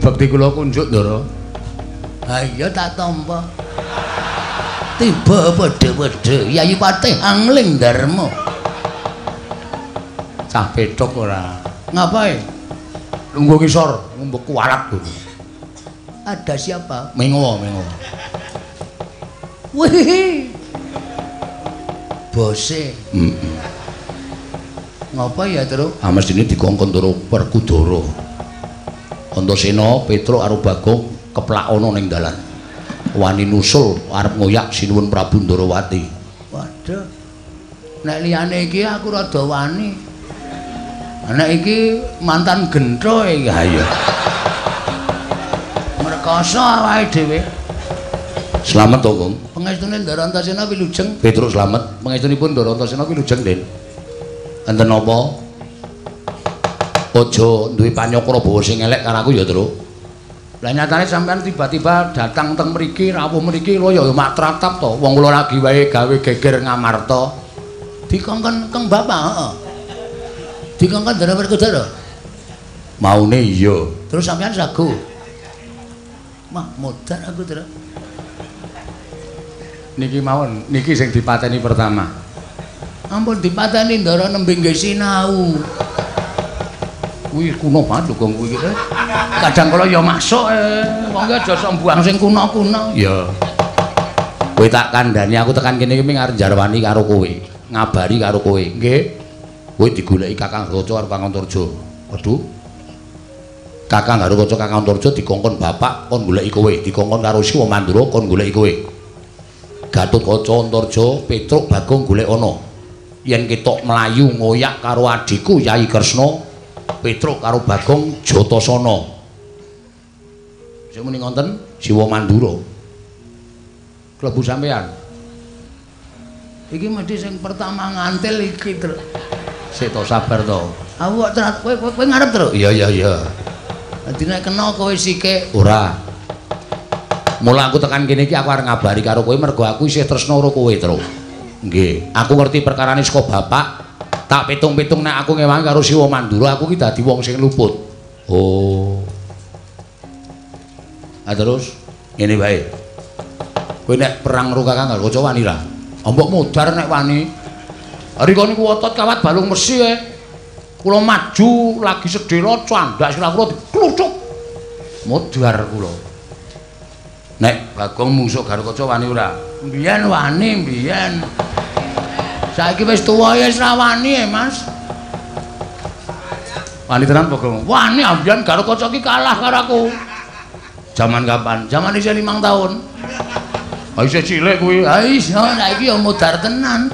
Bekti kula kunjuk, Ndara. Ha iya tak tampa. Tiba padha-padha Yayi Patih Angling Darma. Cah petok ora. Ngapae? Lungguh ngisor, ngumbek kualat lho. Ada siapa? Mengo, mengo. Wih. Bose. Heeh. Ngapa ya, Tru? Ah mestine dikongkon Ndara Werkudara. Antasena, Petruk karo Bagong keplak ana ning dalan. Wani nusul arep ngoyak Sinuwun Prabu Ndorowati. Waduh. Nek liyane iki aku rada wani. Nek iki mantan gentho iki. Ha iya. Ngrekoso awake dhewe. Slamet to, Gong. Pangestune Ndara Antasena wilujeng. Petruk slamet. Pangestunipun Ndara Antasena wilujeng, Den. Enten napa? Aja duwe panyokra bawa sing elek karo aku ya, Tru. Lah nyatane sampean tiba-tiba datang teng mriki, rawuh mriki lho ya mak tratap to. Wong kula lagi wae gawe geger Ngamarta. Dikongkon keng bapak, heeh. Dikongkon Ndara Werkudara. Maune iya. Terus sampean sago. Mah modar aku, Tru. Niki mawon, niki sing dipateni pertama. Ampun dipateni Ndara nembe nggih sinau. Kuwi kuno banget lho Gong kuwi iki. Kadang kala ya masuk wong ki aja sok mbuang sing kuno-kuno. Ya. Kowe tak kandhani aku tekan kene iki ming arep njarwani karo kowe, ngabari karo kowe. Nggih. Kowe digoleki Kakang Garukaca karo Kakang Antarja. Waduh. Kakang Garukaca Kakang Antarja dikongkon bapak kon goleki kowe, dikongkon karo Siwa Mandura kon goleki kowe. Gatotkaca Antarja Petruk Bagong golek ana. Yen ketok mlayu ngoyak karo adhiku Yai Kresna, Petruk karo Bagong Jatasana. Sing muni ngonten Siwa Mandura. Klebu sampean. Iki mesti sing pertama ngantil iki, Tru. Sik to sabar to. Aku kok kowe ngarep, Tru? Iya iya iya. Dadi nek kena kowe sike. Ora. Mula aku tekan kene iki aku arep ngabari karo kowe mergo aku isih tresna karo kowe, Tru. Nggih, aku ngerti perkarane saka bapak. Tak pitung-pitung nek aku ngewangi karo Siwa Mandura aku ki dadi wong sing luput. Oh. Ah terus ngene wae. Kowe nek perang karo Kakang Garukaca wani ra? Mbok modar nek wani. Rika niku otot kawat balung mesi e. Kula maju lagi sedhela candhak sirah kula dikluthuk. Modar kula. Nek Bagong mungsuh Garukaca wani ora? Mbiyen wani, mbiyen. Saiki wis tuwa ya wis ra wani e, Mas. Wani tenan Bagong? Wani, mbiyen Garukaca ki kalah karo aku. Jaman kapan? Jaman isih 5 tahun. Ha isih cilik kuwi. Ha iya, saiki ya modar tenan.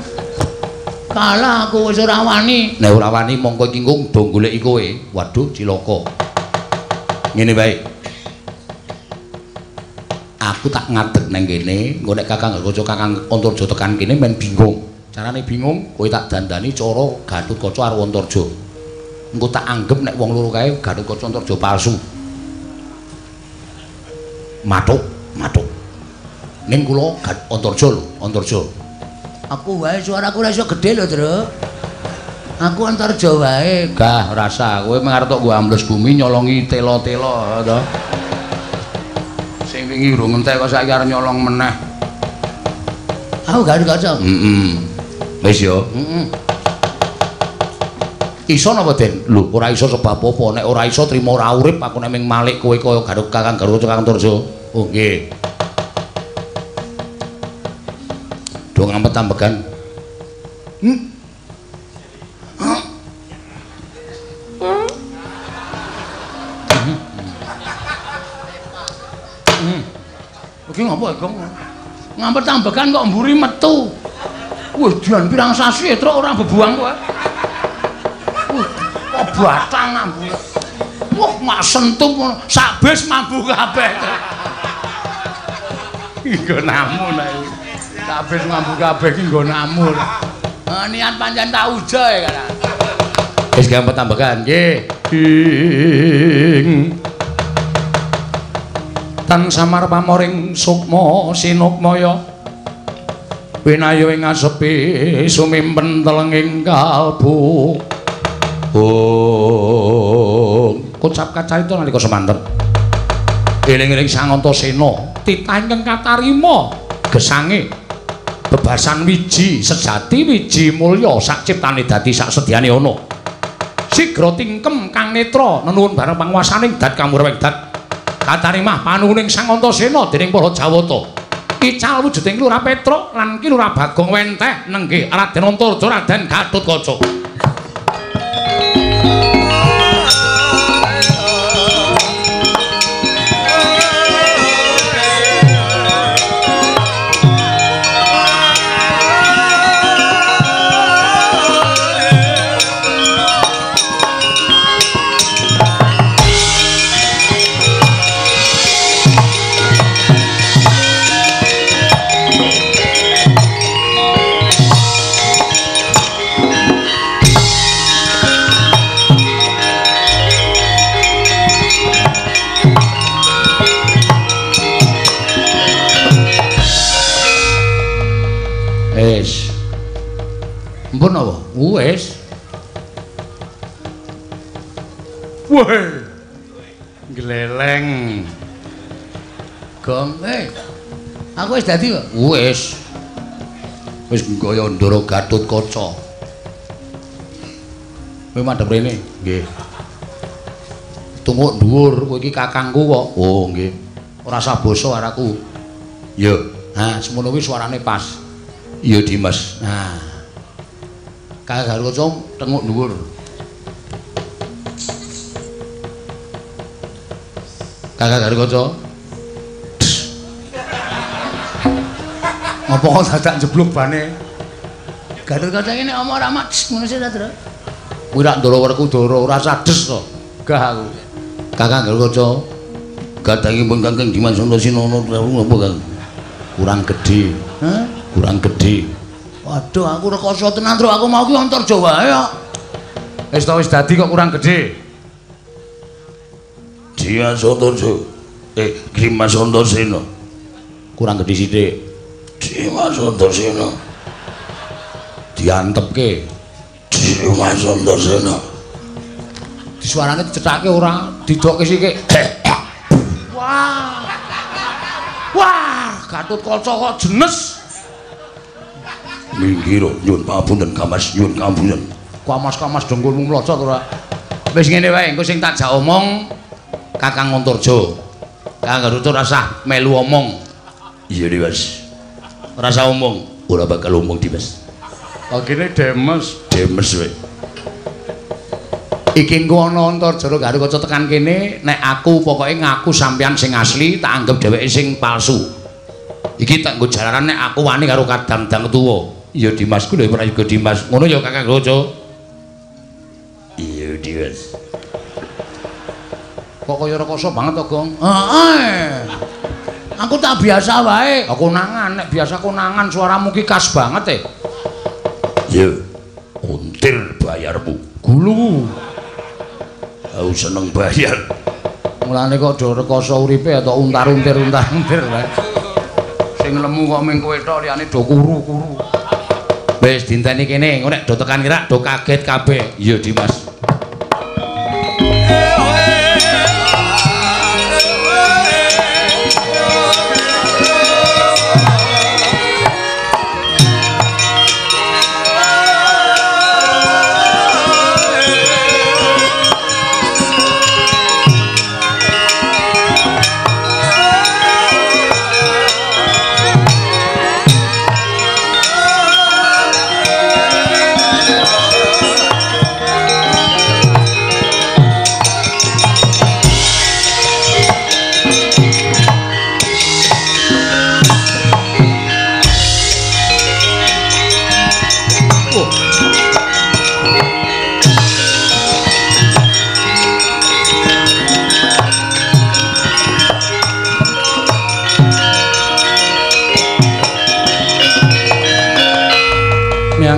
Kalah aku wis ora wani. Nek ora wani mongko iki nggo do goleki kowe. Waduh, cilaka. Ngene wae. Aku tak ngadeg nang kene, engko nek Kakang Garukaca Kakang Antarja tekan kene men bingung. Carane bingung, kowe tak dandani cara Gatotkaca karo Antarja. Engko tak anggep nek wong loro kae Gatotkaca Antarja palsu. Mathuk, mathuk. Ning kula Antarja lho, Antarja. Aku wae suaraku ora iso gedhe lho, Truk. Aku Antarja wae. Gah, rasa kowe mengarep tok nggo ambles bumi nyolongi tela-tela to. Sing wingi urung entek kok saiki arep nyolong meneh. Aku Garukaca. Heeh. Wis ya. Heeh. Iso napa, Den? Lho, ora iso sebab apa? Nek ora iso trimo ora urip aku nek ming malik kowe kaya Garuk Kakang Garukaca Kakang Antarja. Oh, nggih. Do ngampet-ambegan. Iki ngopo, Gong? Ngampet-ambegan kok mburi metu. Wih, dian pirang sasi truk ora bebuang kowe. Wih, kok batang mambu. Wah, mak sentup sak bis mambu kabeh. Nggonamu nek. Sak bis mambu kabeh iki nggonamu. Niat pancen tak uja ya kan. Wis gampang tambahan nggih. Ing tan samar pamoring sukma sinukmaya winayo ing asepi sumimpen telenging kalbu. Oh, kocap kacarita nalika semanten. Eling-eling Sang Antasena titah ingkang katarima gesange bebasan wiji sejati wiji mulya sak ciptane dadi sak sedyane ana. Sigra tingkem kang netra nenuwun bareng panguwasaning dat kamurweng dat. Katarimah panuwuning Sang Antasena dening para Jawata. Ical wujuding Ki Lurah Petruk lan Ki Lurah Bagong wenteh nenggih Raden Antarja Raden Gatotkaca. Wis. Empun apa? Wis. Wah. Gleleng. Gong, aku wis dadi kok. Wis. Wis kaya Ndara Gatotkaca. Kowe madhep rene? Nggih. Tunguk dhuwur, kowe iki kakangku kok. Oh, nggih. Ora usah basa karo aku. Ya. Ha, semono kuwi suarane pas. Iya, Dimas. Nah. Kakang Garukaca tenguk dhuwur. Kakang Garukaca. Ngopo kok dadak njeblug bane? Garukaca iki nek omong ora mak ngono sih ta, Tru? Kuwi rak Ndara Werkudara ora sades to. Gah aku. Kakang Garukaca gadangipun Kakang Dimas Antasena napa, Kang? Kurang gedhe. Hah? Kurang gedhe. Waduh, aku rekoso tenan, Tru. Aku mau ki Antarja wae kok. Wis ta wis dadi kok kurang gedhe. Dimas Antarja. Dimas Antasena. Kurang gedhe sithik. Dimas Antasena. Diantepke. Dimas Antasena. Disuarane dicethake ora, didokke sithik. Wah. Wah, Gatotkaca kok jenes. Minggir nyuwun pangapunten Kamas, nyuwun pangapunten. Kamas-kamas dengkulmu mlocot ora. Wis ngene wae, engko sing tak jak omong Kakang Antarja. Kang Garuda rasah melu omong. Iya Dimas. Rasah omong. Ora bakal omong Dimas. Kok kene demes, demes kowe. Iki engko ana Antarjara Garukaca tekan kene, nek aku pokoke ngaku sampeyan sing asli, tak anggap dheweke sing palsu. Iki tak nggo jalaran nek aku wani karo kadang-dang tuwa. Iya Dimas ku lho prayoga Dimas. Ngono ya Kakang Garukaca. Iya Dimas. Kok kaya rekoso banget to, Gong? Heeh. Aku tak biasa wae. Konangan, nek biasa konangan suaramu ki khas banget e. Iya. Untir bayarmu. Gulu. Aku seneng bayar. Mulane kok do rekoso uripe atau untar-untir untar-untir wae. Sing lemu kok ming kowe tok liyane do kuru-kuru. Wis dinteni kene, engko nek do tekan kira do kaget kabeh. Iya Dimas.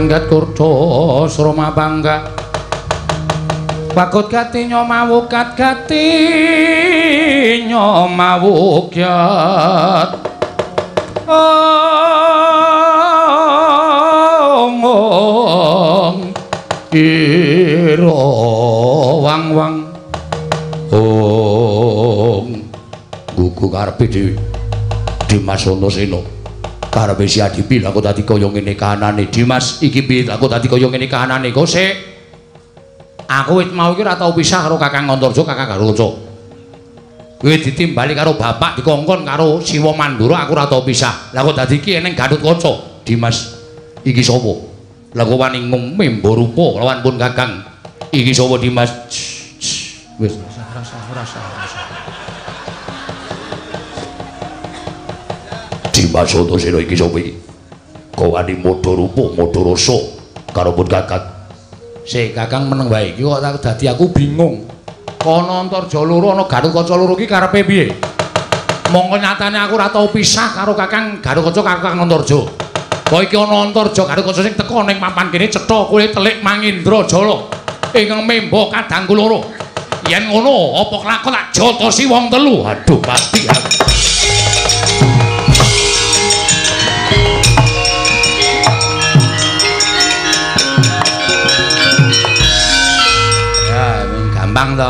Manggat kurdo sroma bangga wakut gati nyomawukat gati nyomawukyat ong iro wang wang ong gugu karepe dhewe Dimas Antasena karepe si Adipi lha kok dadi kaya ngene kahanane Dimas iki piye aku dadi kaya ngene kahanane kok sik aku wit mau iki ora tau pisah karo Kakang Antarja Kakang Garukaca kowe ditimbali karo bapak dikongkon karo Siwa Mandura aku ora tau pisah lha kok dadi iki eneng Gatotkaca Dimas iki sapa lha kok wani ngumembo rupa lawan pun Kakang iki sapa Dimas wis rasa Dimas Antasena iki sapa iki? Kok wani modho rupa, modho rasa karo pun Kakang. Sik, Kakang meneng wae iki kok dadi aku bingung. Kono Antarja loro ana Garukaca loro iki karepe piye? Mongko nyatane aku ora tau pisah karo Kakang Garukaca Kakang Antarja. Kok iki ana Antarja Garukaca sing teka ning papan kene cetha kowe telik Mangindra Jala ingkang memba kadangku loro. Yen ngono apa kelakon tak jotosi wong telu. Aduh pasti aku. Gampang to.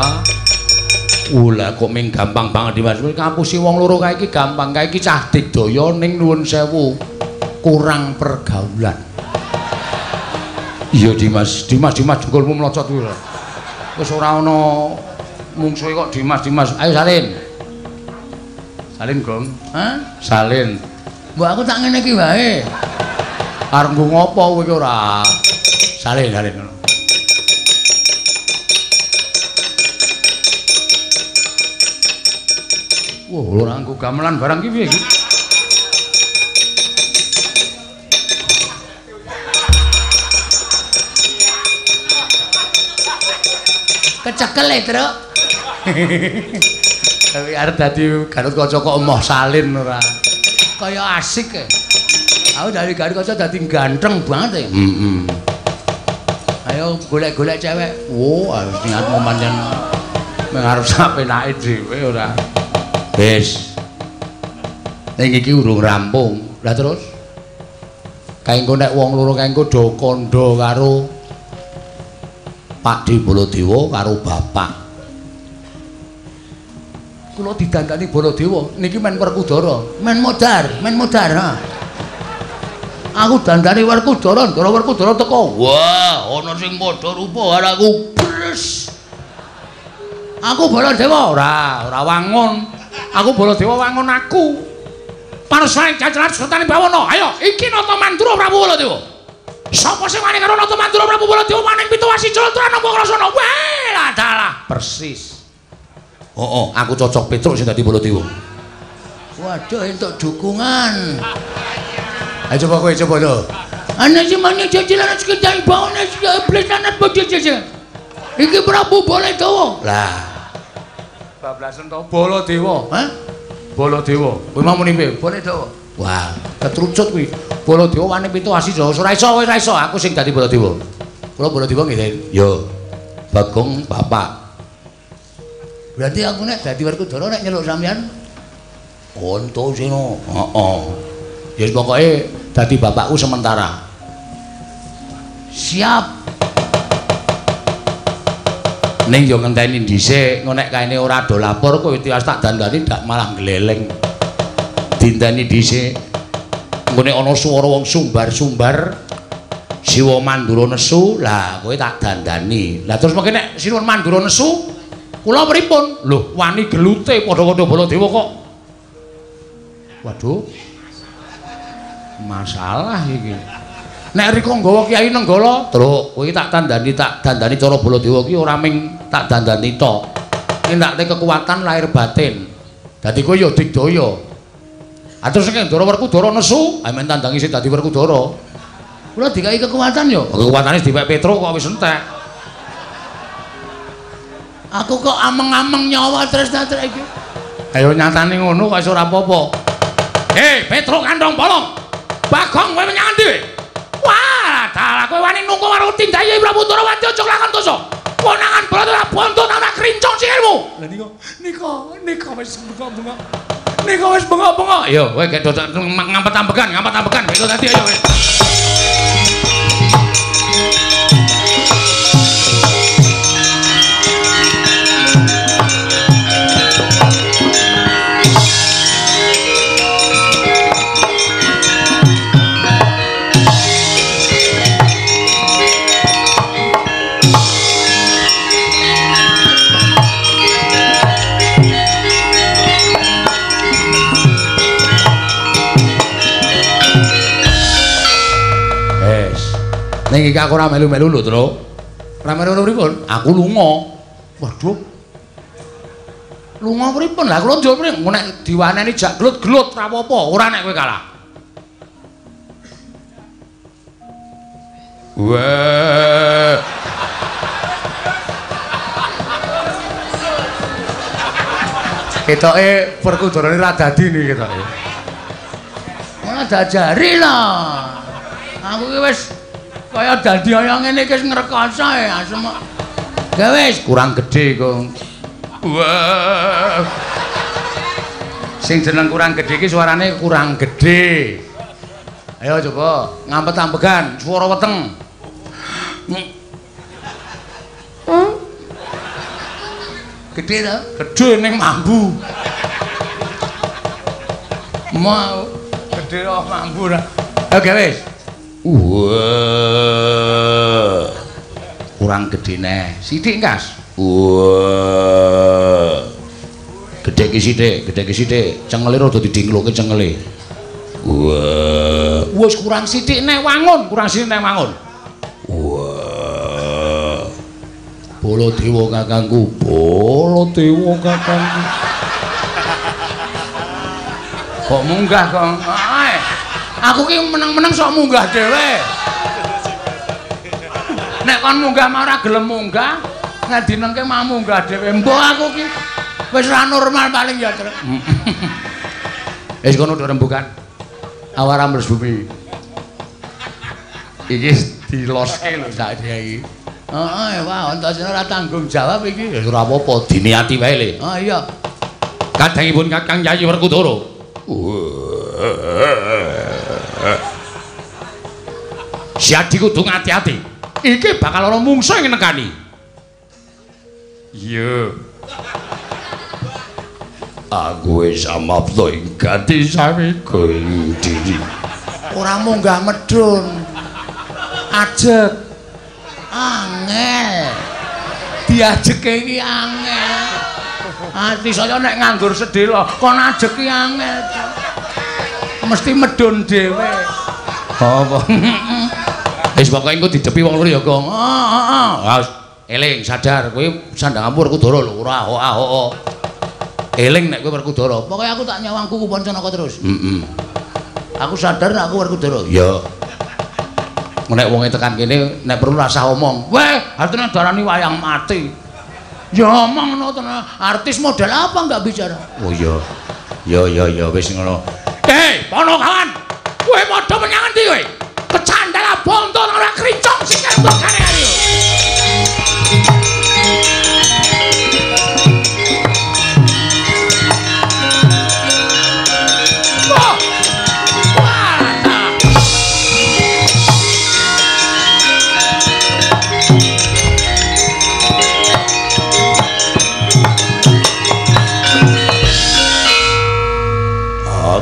Lah kok ming gampang banget Dimas. Ngapusi wong loro kae iki gampang. Kae iki cah digdaya ning nuwun sewu kurang pergaulan. Iya Dimas, Dimas Dimas jengkolmu mlocot kuwi lho. Wis ora ana mungsuhe kok Dimas Dimas. Ayo salin. Salin, Gong. Hah? Salin. Mbok aku tak ngene iki wae. Arep nggo ngopo kowe iki ora? Salin, salin ngono. Wah, ora nggo gamelan barang iki piye iki? Kecekel e, Truk. Tapi arep dadi Gatotkaca kok emoh salin ora. Kaya asik e. Aku dari Gatotkaca dadi ganteng banget e. Heeh. Ayo golek-golek cewek. Wo, harus niatmu pancen meng arep sapenake dhewe ora. Wis. Ning iki urung rampung. Lah terus kae engko nek wong loro kae engko do kandha karo Pakde Baladewa karo bapak. Kula didandani Baladewa niki men Werkudara, men modar, ha. Aku dandani Werkudara, ndara Werkudara teko. Wah, ana sing padha rupa karo aku. Bres. Aku Baladewa ora, ora wangun. Aku Baladewa wangun aku. Parsae jajaran sertane bawana. Ayo, iki Nata Mandura Prabu Baladewa. Sapa sing wani karo Nata Mandura Prabu Baladewa maning pitu wasi jlontoran nampa krasana. Wah, lah dalah persis. Heeh, aku cocok Petruk sing dadi Baladewa. Waduh, entuk dukungan. Ayo coba kowe coba to. Ana sing mani jajaran sekedar bawana iblis anak bojo. Iki Prabu Baladewa. Lah. Bablasen to Baladewa. Hah? Baladewa. Kowe mau muni piye? Baladewa. Wah, ketrucut kuwi. Baladewa wani pitu asi Jawa. Ora iso, ora iso aku sing dadi Baladewa. Kula Baladewa nggih, Den. Yo. Bagong bapak. Berarti aku nek dadi Werkudara nek nyeluk sampean Antasena. Heeh. Ya pokoke dadi bapakku sementara. Siap. Ning yo ngenteni dhisik, engko nek kaene ora do lapor kowe tiwas tak dandani dak malah gleleng. Dinteni dhisik. Engko nek ana swara wong sumbar-sumbar Siwa Mandura nesu, lah kowe tak dandani. Lah terus mengke nek Sinuwun Mandura nesu, kula pripun? Lho, wani gelute padha-padha Baladewa kok. Waduh. Masalah iki. Nek rika nggawa Kyai Nenggala, Truk, kowe tak tandani cara Baladewa ki ora ming tak dandani tok. Nindakne kekuatan lahir batin. Dadi kowe ya digdaya. Ah terus nek Ndara Werkudara nesu, amen tandangi sing dadi Werkudara. Kula dikai kekuatan ya. Kekuatane dipek Petruk kok wis entek. Aku kok ameng-ameng nyawa tresna-tresna iki. Ayo nyatane ngono kok iso ora apa-apa. Hei, Petruk kandhong bolong. Bagong kowe menyang endi? Wah, dalah kowe wani nunggu karo tindake Prabu Ndorowati aja lakon dosa. Konangan Baladewa bondo tak krincong sikilmu. Lah nika wis bengok-bengok. Nika wis bengok-bengok. Yo, kowe gek ngampet-ambekan, ngampet-ambekan. Iku tadi ayo kowe. Ning iki aku ora melu-melu lho, Truk. Ora melu-melu pripun? Aku lunga. Waduh. Lunga pripun? Lah kula njur pripun? Nek diwaneni jak glut-glut ora apa-apa, ora nek kowe kalah. Wah. Ketoke Werkudarane ra dadi niki ketoke. Ora diajari lah. Aku ki wis kaya dadi kaya ngene iki wis ngrekoso ya asem. Gawe wis kurang gedhe kok. Wah. Sing jeneng kurang gedhe iki suarane kurang gedhe. Ayo coba ngampet-ambegan swara weteng. Gedhe to? Gedhe ning mambu. Mau gedhe kok mambu ra. Oke wis. Wah. Kurang gedhe neh. Sithik kas. Wah. Gedhe ki sithik, gedhe ki sithik. Cengele rada didingloke cengele. Wah. Wis kurang sithik neh wangun, kurang sithik neh wangun. Wah. Baladewa kakangku, Baladewa kakangku. Kok munggah kok? Aku ki meneng-meneng sok munggah dhewe. Nek kon munggah mau ora gelem munggah, nek dinengke mau munggah dhewe. Mbok aku ki wis ora normal paling ya, Truk. Wis kono do rembukan. Awara mles bumi. Iki diloske lho sak iki. Heeh, wah, Antasena ora tanggung jawab iki. Ya ora apa-apa, diniati wae le. Oh iya. Kadangipun Kakang Yayi Werkudara. Siadi kudu ngati-ati. Iki bakal ana mungsuh sing nekani. Iya. Aku wis amapta ing gati samiga ing diri. Ora munggah medhun. Ajeg. Angel. Diajeke iki angel. Ati saya nek nganggur sedhela kon ajeki angel. Mesti medun dhewe. Apa? Wis pokoke engko didepi wong loro ya, Gong. Heeh, heeh. Eling sadar kowe sandanganmu Werkudara lho, ora ho. Eling nek kowe Werkudara. Pokoke aku tak nyawang kuku Pancanaka terus. Heeh. Aku sadar nek aku Werkudara. Iya. Nek wonge tekan kene nek perlu rasah omong. Weh, artine darani wayang mati. Ya omong ngono tenan. Artis model apa enggak bicara? Oh iya. Ya ya ya wis ngono. Hei, Ponokawan. Kowe padha menyang endi kowe? Kecandala bonto ora kricong sikil mbokane ayo.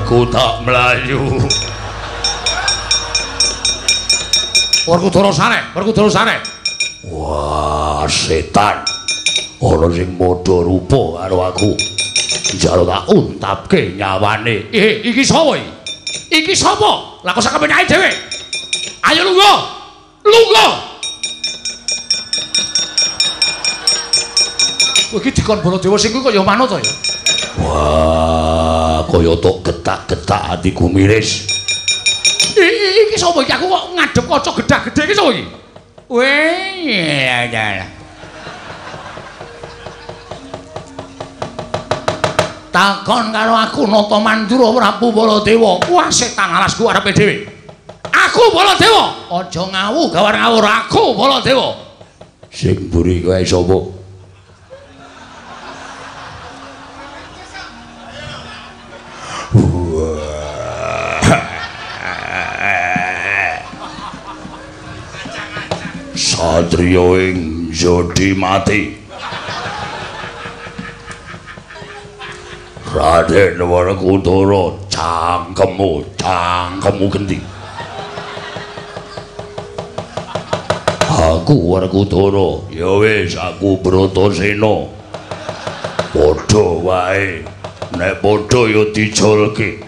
Aku tak melayu. Werkudara sare, Werkudara sare. Wah, setan. Ana sing padha rupa karo aku. Njaluk tak untapke nyawane. Iki sapa iki? Iki sapa? Lah kok sak kepenake dhewe. Ayo lungguh. Lungguh. Kowe iki dikon Baladewa sing kuwi kaya manut to ya? Wah, kaya tok getak-getak atiku miris. Iki sapa iki? Aku kok ngadhep kaca gedhah-gedhe iki sapa iki? Weh, ya. Takon karo aku Nata Mandura Prabu Baladewa. Wah, setan alasku arepe dhewe. Aku Baladewa. Aja ngawu gawar ngawur aku Baladewa. Sing mburi kowe sapa? Satriya ing jodi mati. Raden Werkudara cangkemmu, cangkemmu genti. Aku Werkudara, ya wis aku Bratasena. Padha wae, nek padha ya dijolke.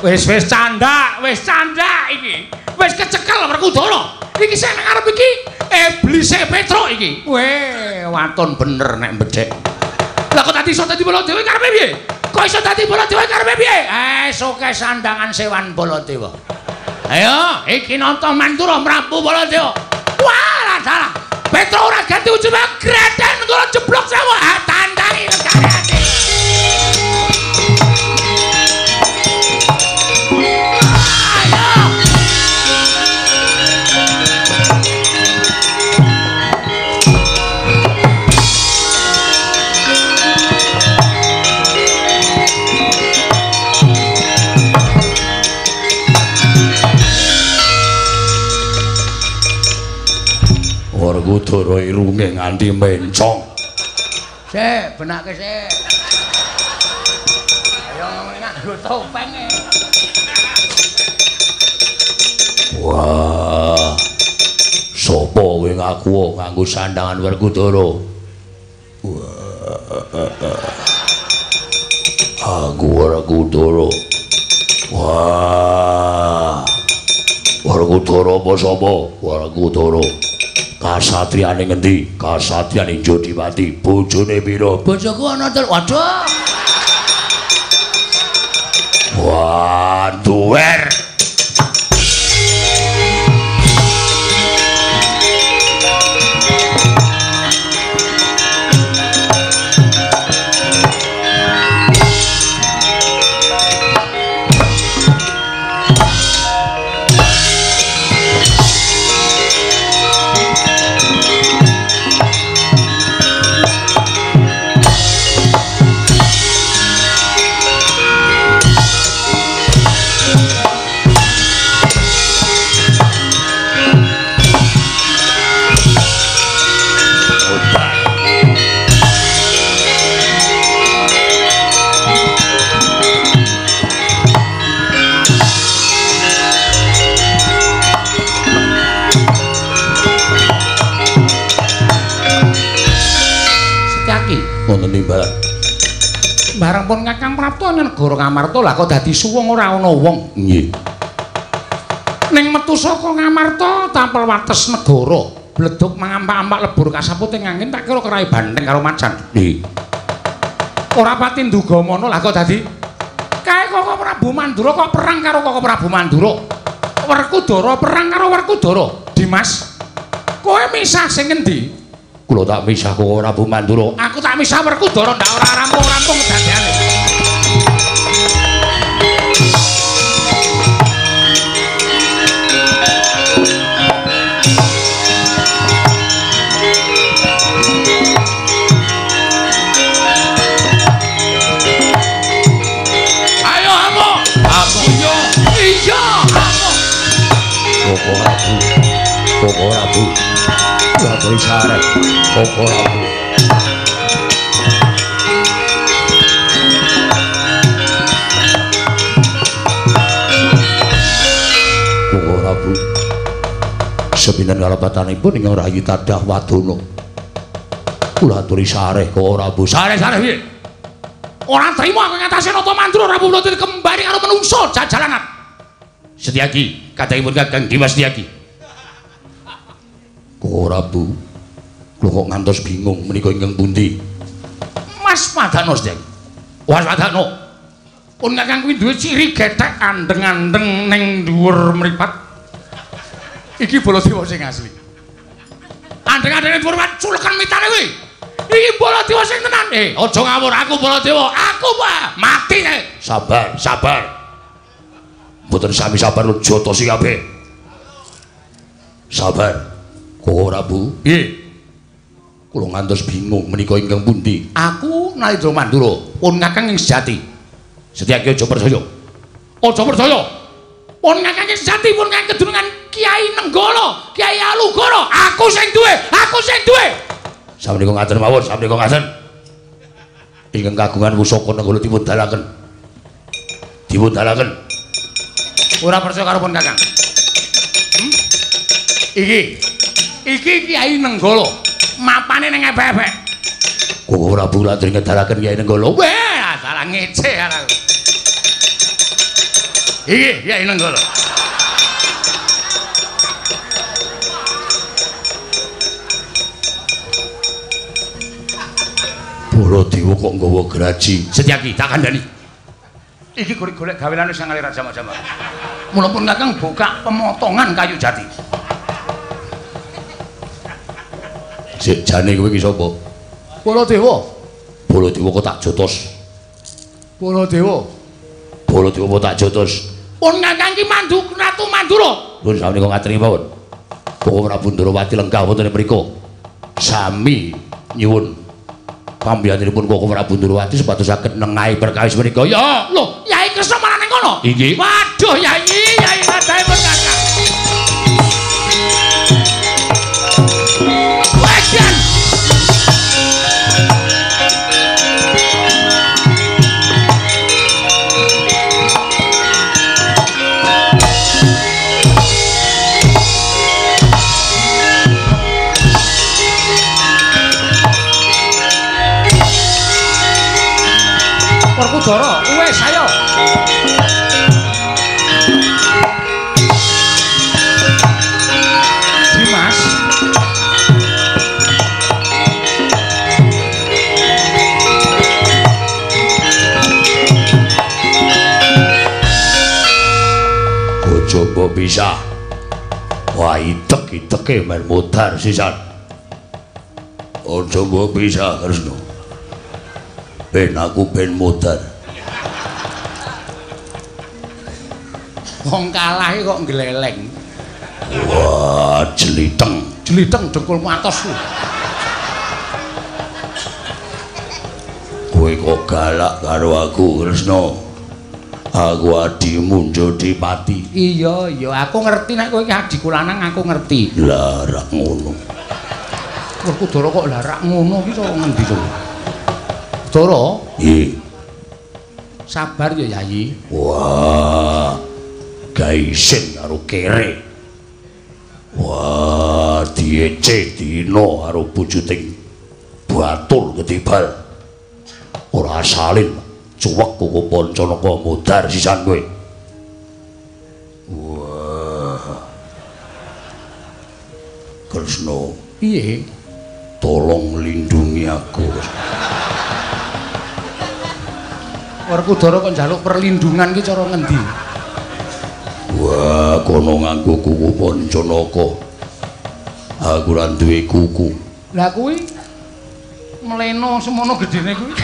Wis wis candak iki. Wis kecekel Werkudara. Iki sing nang arep iki iblise Petruk iki. Weh, waton bener nek mbedhek. Lah kok dadi iso dadi Baladewa karepe piye? Kok iso dadi Baladewa karepe piye? Soke sandangan sewan Baladewa. Ayo, iki Nata Mandura Prabu Baladewa. Wah, salah. Petruk ora ganti ujug greden kula jeblok sewu. Tandangi regane ati. Werkudara irunge nganti mencong. Sik, benake sik. Ayo nganggo topeng. Wah. Sopo kowe ngaku nganggo sandangan Werkudara? Wah. Aku Werkudara. Wah. Werkudara apa sapa? Werkudara. Kasatriyane ngendi? Kasatriyane Jodipati. Bojone pira? Bojoku ana telu. Waduh. Wah, duwer. Wonten timbalan. Bareng pun Kakang prapta negara Ngamarta lah kok dadi suwung ora ana wong. Nggih. Ning metu saka Ngamarta tapel wates negara, bledug mangampak-ampak lebur kasaputing angin tak kira kerai banteng karo macan. Nggih. Ora pati nduga mono lah kok dadi kae Koko Prabu Mandura kok perang karo Koko Prabu Mandura. Werkudara perang karo Werkudara. Dimas, kowe misah sing ngendi? Kula tak misah Koko Prabu Mandura. Aku tak misah Werkudara ndak ora rampung-rampung kedadeane. Ayo amuk. Amuk yo. Iya, amuk. Koko Prabu. Koko Prabu. Waturi sareh Koko Prabu. Koko Prabu. Sepinten kalepatanipun ingkang rayi tadah wadana. Kula aturi sareh Koko Prabu. Sareh-sareh piye? Ora trimo aku ngatasé Nata Mandura Prabu Baladewa kembali karo menungso jajalanan. Setyaki, kadangipun Kakang Dimas Setyaki. Koko Prabu, kula kok ngantos bingung menika ingkang pundi? Mas Padano Setyaki. Was Padano. Pun Kakang kuwi duwe ciri gethek andeng-andeng ning dhuwur mripat. Iki Baladewa sing asli. Andeng-andeng ning dhuwur mripat culekan mitane kuwi. Iki Baladewa sing tenan. Aja ngawur, aku Baladewa. Aku Pak, mati nek. Sabar, sabar. Mboten sami sabar lu jotosi kabeh. Sabar. Koko Prabu, piye? Kula ngantos bingung menika ingkang pundi? Aku Nalindra Mandura, pun Kakang ing sejati. Setyaki aja percaya. Aja percaya. Pun Kakang ing sejati, pun Kakang kedunungan Kiai Nenggala, Kiai Alugoro. Aku sing duwe, aku sing duwe. Samenika ngaten mawon, samenika ngaten. Ingkang kagungan pusaka Nenggala dipun dalaken. Dipun dalaken. Ora percaya karo pun Kakang. Iki iki Kiai Nenggala mapane ning epek-epek. Koko Prabu latri ngedalaken Kiai Nenggala. Weh, salah ngece aku. Iki Kiai Nenggala. Baladewa kok nggawa graji. Setyaki tak kandhani. Iki golek-golek gawelane sing ngalir jama-jama. Mula pun Kakang buka pemotongan kayu jati. Sik jane kowe iki sapa? Baladewa. Baladewa kok tak jotos. Baladewa. Baladewa kok tak jotos. Pun Kakang ki mandu Ratu Mandura. Pun samenika ngaturi mawon. Koko Prabu Ndrawati lenggah wonten ing mriku. Sami nyuwun pambiyanipun Koko Prabu Ndrawati supados saged nengahi perkawis menika. Ya, lho, Yai Kresna malah ning kono. Inggih. Waduh, Yai, Yai kadahe pun Kakang. Wajan. Werkudara, wis ayo. Dimas. Coba bisa. Wah, itek-iteke men modar sisan. Aja mbok bisa, Kresna. Ben aku ben modar. Wong kalah kok ngleleng. Wah, jeliteng. Jeliteng dengkulmu atos. Kowe kok galak karo aku, Kresna? Aku adimu Jodipati. Iya, iya, aku ngerti nek kowe iki adhiku lanang, aku ngerti. Lah rak ngono. Werkudara kok lah rak ngono iki to ngendi to? Dara? Nggih. Sabar ya, Yayi. Wah. Gaisin karo kere. Wah, diece dina karo pujuting batur ketibal. Ora salin. Cuwek kuku Pancanaka modar sisan kowe. Wah. Kresna, piye? Tolong lindungi aku. Werkudara kok njaluk perlindungan ki cara ngendi? Wah, kono nganggo kuku Pancanaka. Aku ora duwe kuku. Lah kuwi mleno semono gedene kuwi.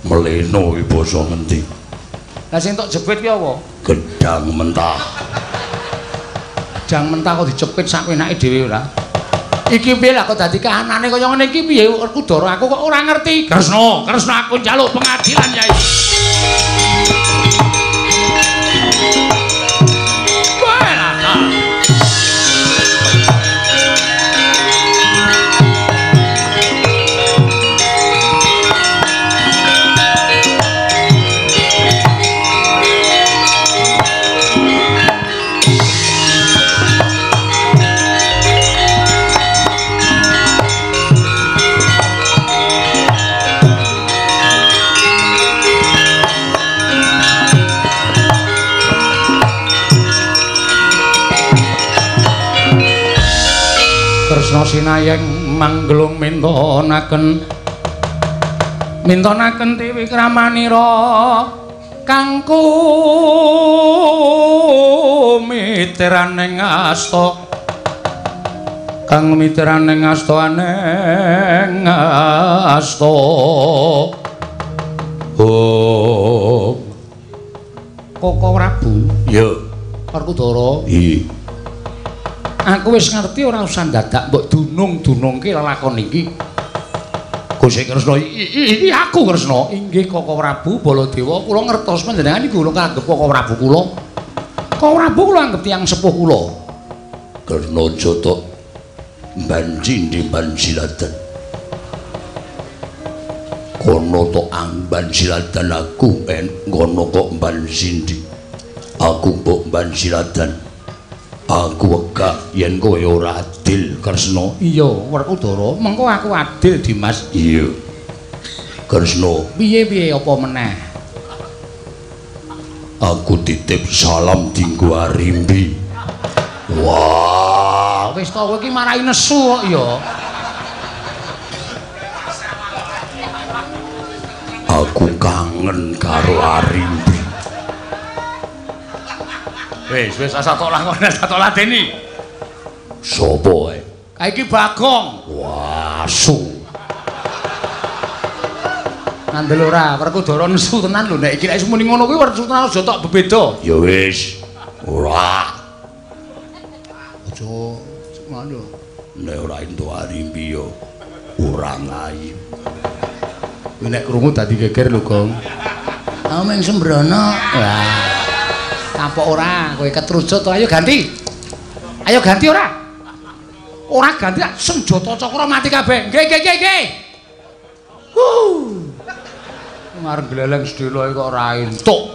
Mleno iki basa ngendi? Lah sing tok jepit ki apa? Gedang mentah. Gedang mentah kok dicepit sak penake dhewe ora? Iki piye lah kok dadi kahanane kaya ngene iki piye Werkudara aku kok ora ngerti. Kresna, Kresna aku njaluk pengadilan Yai. Kresna sinayeng manggelung mintonaken mintonaken tiwikramanira kangku miteraning asta kang miteraning asta aneng asta. Oh Koko Prabu. Ya Werkudara. Iya. Aku wis ngerti ora usah dadak mbok dunung-dunungke lelakon iki. Gusti Kresna, iki aku Kresna. Inggih Koko Prabu Baladewa, kula ngertos panjenengan iku kula kanggep Koko Prabu kula. Koko Prabu kula anggep tiyang sepuh kula. Kresna jotok banjindi banjilatan. Kono tok amban silatan aku en ngono kok banjindi. Aku mbok banjilatan. Aku wegah yen kowe ora adil Kresna. Iya, Werkudara, mengko aku adil Dimas. Iya. Kresna, piye-piye apa meneh? Aku titip salam dinggo Arimbi. Wah, wis to kowe iki marai nesu kok ya. Aku kangen karo Arimbi. Wis, wis asa tok lakon, asa tok ladeni. Sopo ae? Kae iki Bagong. Wah, asu. Ngandel ora, Werkudara nesu tenan lho nek iki nek muni ngono kuwi werku tenan aja tok bebeda. Ya wis. Ora. Aja ngono. Nek ora entuk Arimbi ya ora ngayu. Kuwi nek krungu dadi geger lho, Gong. Aku mung sembrono. Wah. Kapok ora, kowe ketrujut to. Ayo ganti. Ayo ganti ora? Ora ganti senjata cakra mati kabeh. Nggih, nggih, nggih, nggih. Huh. Ngarep gleleng sedhela kok ora entuk.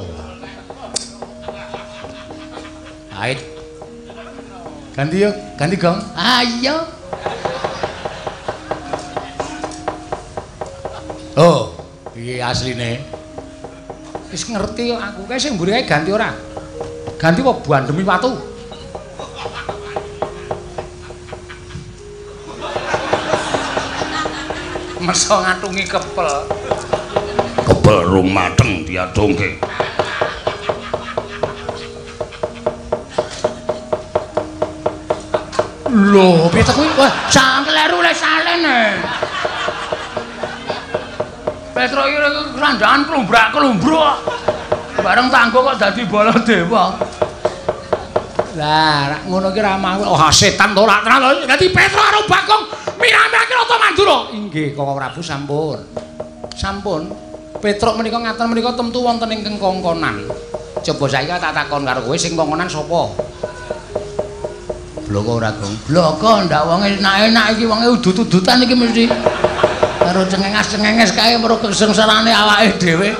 Ait. Ganti yo, ganti Gong. Ayo. Oh, piye asline? Wis ngerti kok aku. Kae sing mburi kae ganti ora? Ganti apa bandemi watu? Meso ngatungi kepel. Kepel rung mateng diadungke. Lho, piye ta kuwi? Wah, sangkleru le salene. Petro iki kerandaan klumbrak-klumbruk. Bareng tanggo kok dadi Baladewa. Lah, rak ngono ki ra mau. Oh, setan to ora tenan. Dadi Petro karo Bagong mirame-mirake Rata Mandura. Inggih, Koko Prabu sampun. Sampun. Petruk menika ngaten menika temtu wonten ingkang kongkonan. Coba saiki tak takon karo kowe sing kongkonan sapa? Bloko ora, Gong. Bloko ndak wonge enak-enak iki wonge udut-udutan iki mesti. Karo cengenges-cengenges kae mergo kesengsarane awake dhewe.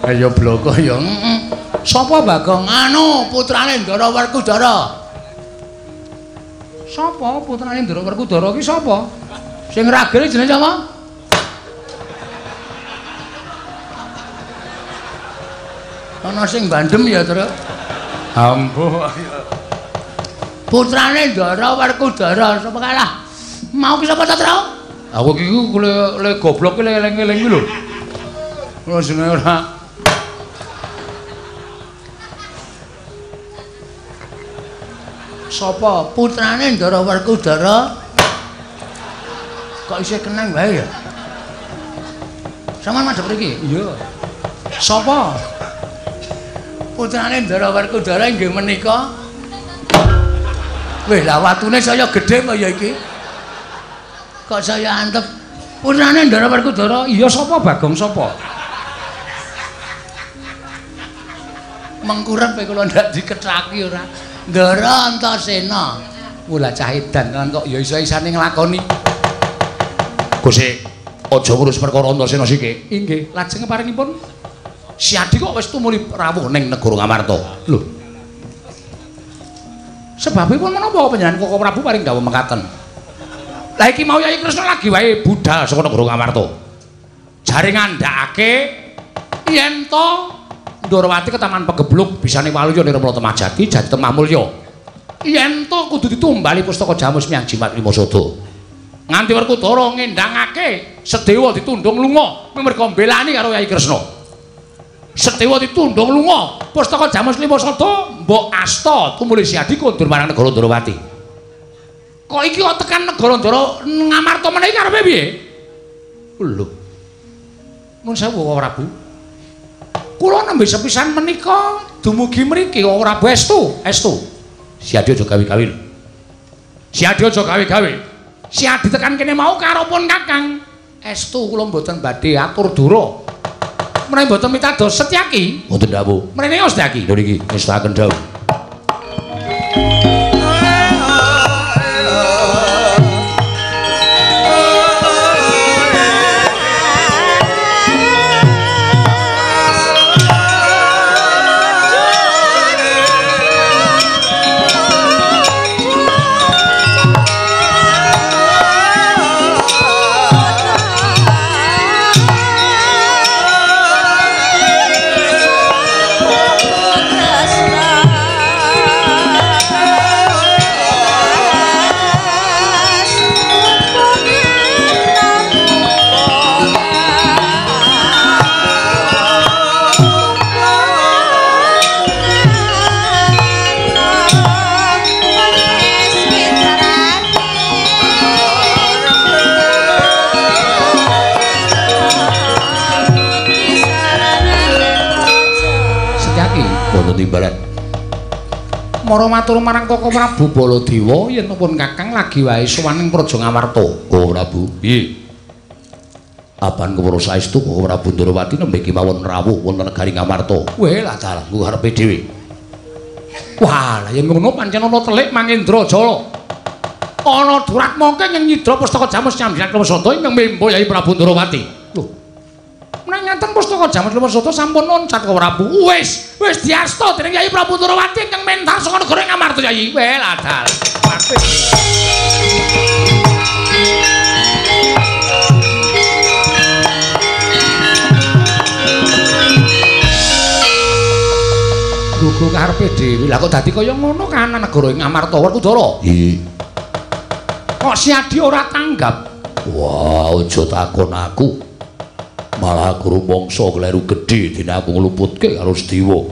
Ayo bloko ya. Heeh. Sapa Bagong? Anu, putrane Ndara Werkudara. Sapa putrane Ndara Werkudara ki sapa? Sing ragene jenenge sapa? Ana sing bandem ya, Truk. Ampuh. Putrane Ndara Werkudara sapa kalah? Mau ki sapa ta, Truk? Aku iki le goblok ki eling-eling kuwi lho. Ora jenenge ora. Sapa putrane Ndara Werkudara? Kok isih keneng wae ya? Sampeyan madhep mriki? Iya. Sapa? Putrane Ndara Werkudara inggih menika. Weh, lah watune saya gedhe apa ya iki? Kok saya antep? Putrane Ndara Werkudara. Iya sapa Bagong sapa? Mengkurep kula ndak dikethaki ora. Ndara Antasena. Wah, cah edan tenan kok ya iso-isane nglakoni. Gusti, aja ngurus perkara Antasena siki. Inggih, lajeng paringipun Siadi kok wis tumuli rawuh ning negara Ngamarta. Lho. Sebabipun menapa panjenengan Koko Prabu paring dawuh mekaten? Lah iki mau Yayi Kresna lagi wae budal saka negara Ngamarta. Jare ngandhakake yen to Ndorowati ketaman pegebluk bisane waluya nirmala Temah Jati jati Temah Mulya. Yen to kudu ditumbali pustaka Jamus miyang Jimat Lima Sada. Nganti Werkudara ngendhangake Sedewa ditundung lunga merga mbelani karo Yayi Kresna. Sedewa ditundung lunga, pustaka Jamus Lima Sada mbok asta tumuli Siadi kondur marang negara Ndorowati. Kok iki kok tekan negara Ndara Ngamarta meneh iki karepe piye? Lho. Mun sewu Prabu. Kula nembe sepisan menika dumugi mriki kok Prabu estu, estu. Siadi aja gawe-gawe. Siadi aja gawe-gawe. Siadi tekan kene mau karopun Kakang. Estu kula mboten badhe atur dura. Menawi mboten mitados Setyaki, mboten dawuh. Mrene Setyaki. Lho niki ngestaken dawuh. Mara matur marang Koko Prabu Baladewa yen pun Kakang lagi wae sowan ing Praja Ngamarta. Koko Prabu, piye? Apan kewara saestu Koko Prabu Ndorowati nembe kemawon rawuh wonten negari Ngamarta. Weh lah dalah nggo karepe dhewe. Wah, lah yen ngono pancen ana telik Mangendra Jala. Ana duratmaka ing nyidra pustaka Jamus Nyambilan Klewasada ingkang membo Yayi Prabu Ndorowati. Lho. Menawi ngaten pustaka Jamus Klewasada sampun loncat Koko Prabu. Wis, wis diasta dening Yayi Prabu Ndorowati ingkang mentar saka negara Ngamarta Yayi. Weh lah dalah. Gugu karepe dhewe. Lah kok dadi kaya ngono kahanan negara ing Ngamarta Werkudara? Iya. Kok Siadi ora tanggap? Wah, aja takon aku. Malah aku rumangsa kleru gedhe dene aku ngluputke karo Sedewa.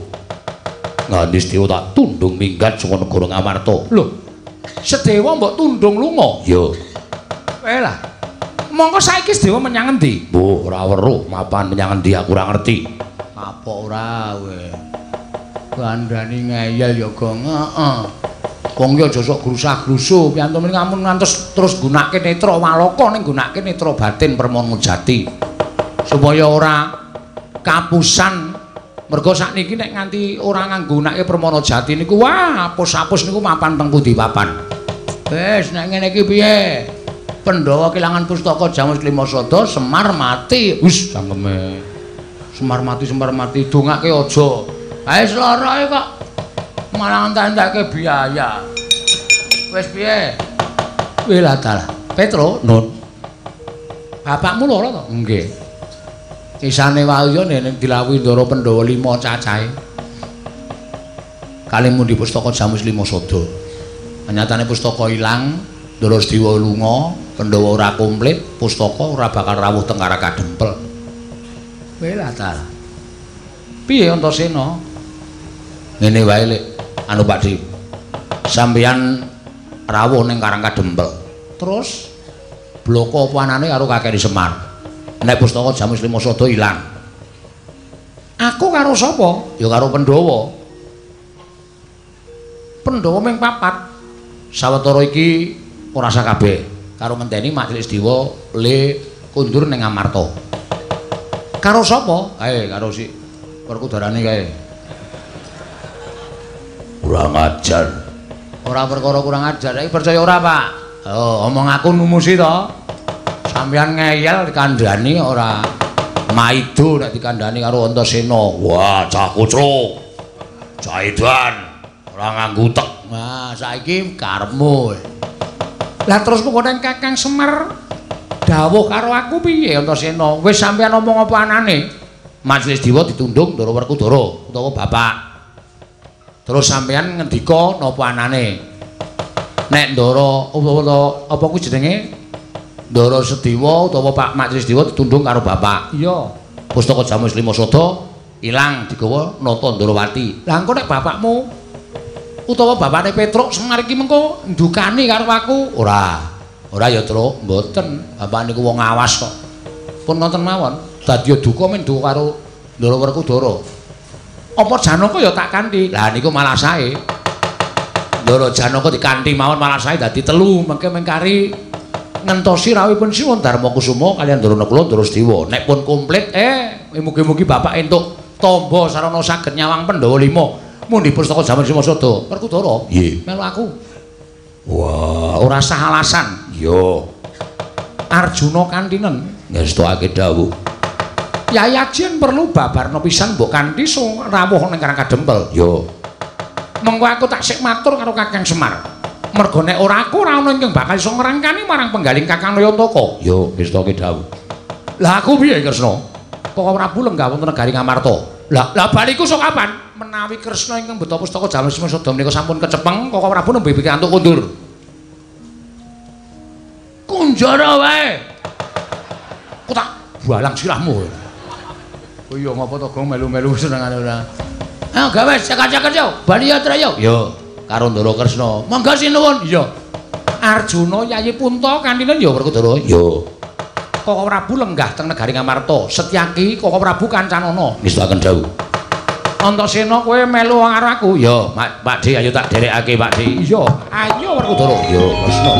Nganti Sedewa tak tundung minggat saka negara Ngamarta. Lho, Sedewa mbok tundung lunga? Iya. Weh lah. Mongko saiki Sedewa menyang endi? Mbuh, ora weruh mapan menyang endi aku ora ngerti. Apa ora kowe? Kandhani ngeyel ya, Gong. Heeh. Wong ki aja sok grusah-grusuh, piyantu mriki ampun ngantos terus gunake netra waloka ning gunake netra batin permana jati. Supaya ora kapusan. Mergo sakniki nek nganti ora nganggunake permana jati niku wah apus-apus niku mapan teng pundi papan. Wis nek ngene iki piye? Pandhawa kelangan pustaka Jamus Lima Sada, Semar mati. Wis cangkeme. Semar mati, Semar mati, dongake aja. Wis lara kok malah entek-entekke biaya. Wis piye? Weh lah dalah. Petro, Nun. Bapakmu lara to? Nggih. Isane wae yo ning dilawuhi Ndara Pandhawa 5 cacahe. Kalih mundi pustaka Jamus Lima Sada. Nyatane pustaka ilang, Ndara Sediwa lunga, Pandhawa ora komplit, pustaka ora bakal rawuh teng Karang Kadempel. Welah ta. Piye Antasena? Ngene wae Lek, anu Pak Di. Sampeyan rawuh ning Karang Kadempel. Terus bloko apa anane karo Kakek Semar. Nek pustaka Jamus Lima Sada ilang. Aku karo sapa? Ya karo Pandhawa. Pandhawa ming papat. Sawetara iki ora sakabeh. Karo ngenteni Majelis Dewa le kundur ning Amarta. Karo sapa? Kae karo si Werkudarane kae. Kurang ajar. Ora perkara kurang ajar, iki percaya ora, Pak? Oh, omong aku numusi to. Sampeyan ngeyel dikandhani ora maido nek dikandhani karo Antasena. Wah, cah kucruk. Cah edan, ora nganggo utek. Nah, saiki karepmu. Lah terus mengko Kakang Semar dawuh karo aku piye Antasena? Wis sampeyan omong apa anane? Majelis Dewa ditundung Ndara Werkudara utawa bapak. Terus sampeyan ngendika napa anane? Nek Ndara utawa apa kuwi jenenge? Ndara Sediwa utawa Pak Majelis Dewa ditundung karo bapak. Iya. Pustaka Jamus Lima Sada ilang digawa Nata Ndarawati. Lah engko nek bapakmu utawa bapakne Petruk Semar iki mengko ndukani karo aku? Ora. Ora ya, Truk, mboten. Bapak niku wong awas kok. Pun ngoten mawon. Dadi duka men duka karo Ndara Werkudara. Apa Janaka ya tak kanthi? Lah niku malah sae. Ndara Janaka dikanthi mawon malah sae dadi telu, mengke mengkari ngentosi rawuhipun Sinuwun Darma Kusuma kaliyan Ndara Nakula Ndara Sediwa. Nek pun komplit mugi-mugi bapak entuk tamba sarana saged nyawang Pandhawa lima. Mundi pustaka Jamus Lima Sada. Werkudara. Nggih. Melu aku. Wah, ora sah alasan. Iya. Arjuna kantinen ngestokake dawuh. Yai Aji perlu babarna pisan mbok kanthi rawuh ning Karang Kadempel. Iya. Mengko aku tak sik matur karo Kakang Semar. Merga nek ora aku ora ana ingkang bakal iso ngrangkani marang penggaling Kakang Nayantaka. Iya, ngestokake dawuh. Lah aku piye Kresna? Kok Prabu lenggah wonten negari Ngamarta. Lah, lah baliku sok kapan? Menawi Kresna ingkang beto pustaka Jamus Lima Sada menika sampun kecepeng, Koko Prabu nembe pikantuk kondur. Kunjara wae. Ku tak balang sirahmu. Oh iya ngapa to Gong melu-melu senengane ora. Ayo gawe cekak-cekak yo, bali ya Traya. Yo, karo Ndara Kresna. Monggo sinuwun. Iya. Arjuna Yayi Punta kantinen ya Werkudara. Yo. Koko Prabu lenggah teng negari Ngamarta. Setyaki Koko Prabu kancanana. Ngestokaken dawuh. Antasena kowe melu karo aku. Ya, Pak Di ayo tak derekake Pak Di. Iya, ayo Werkudara. Ya, Kresna.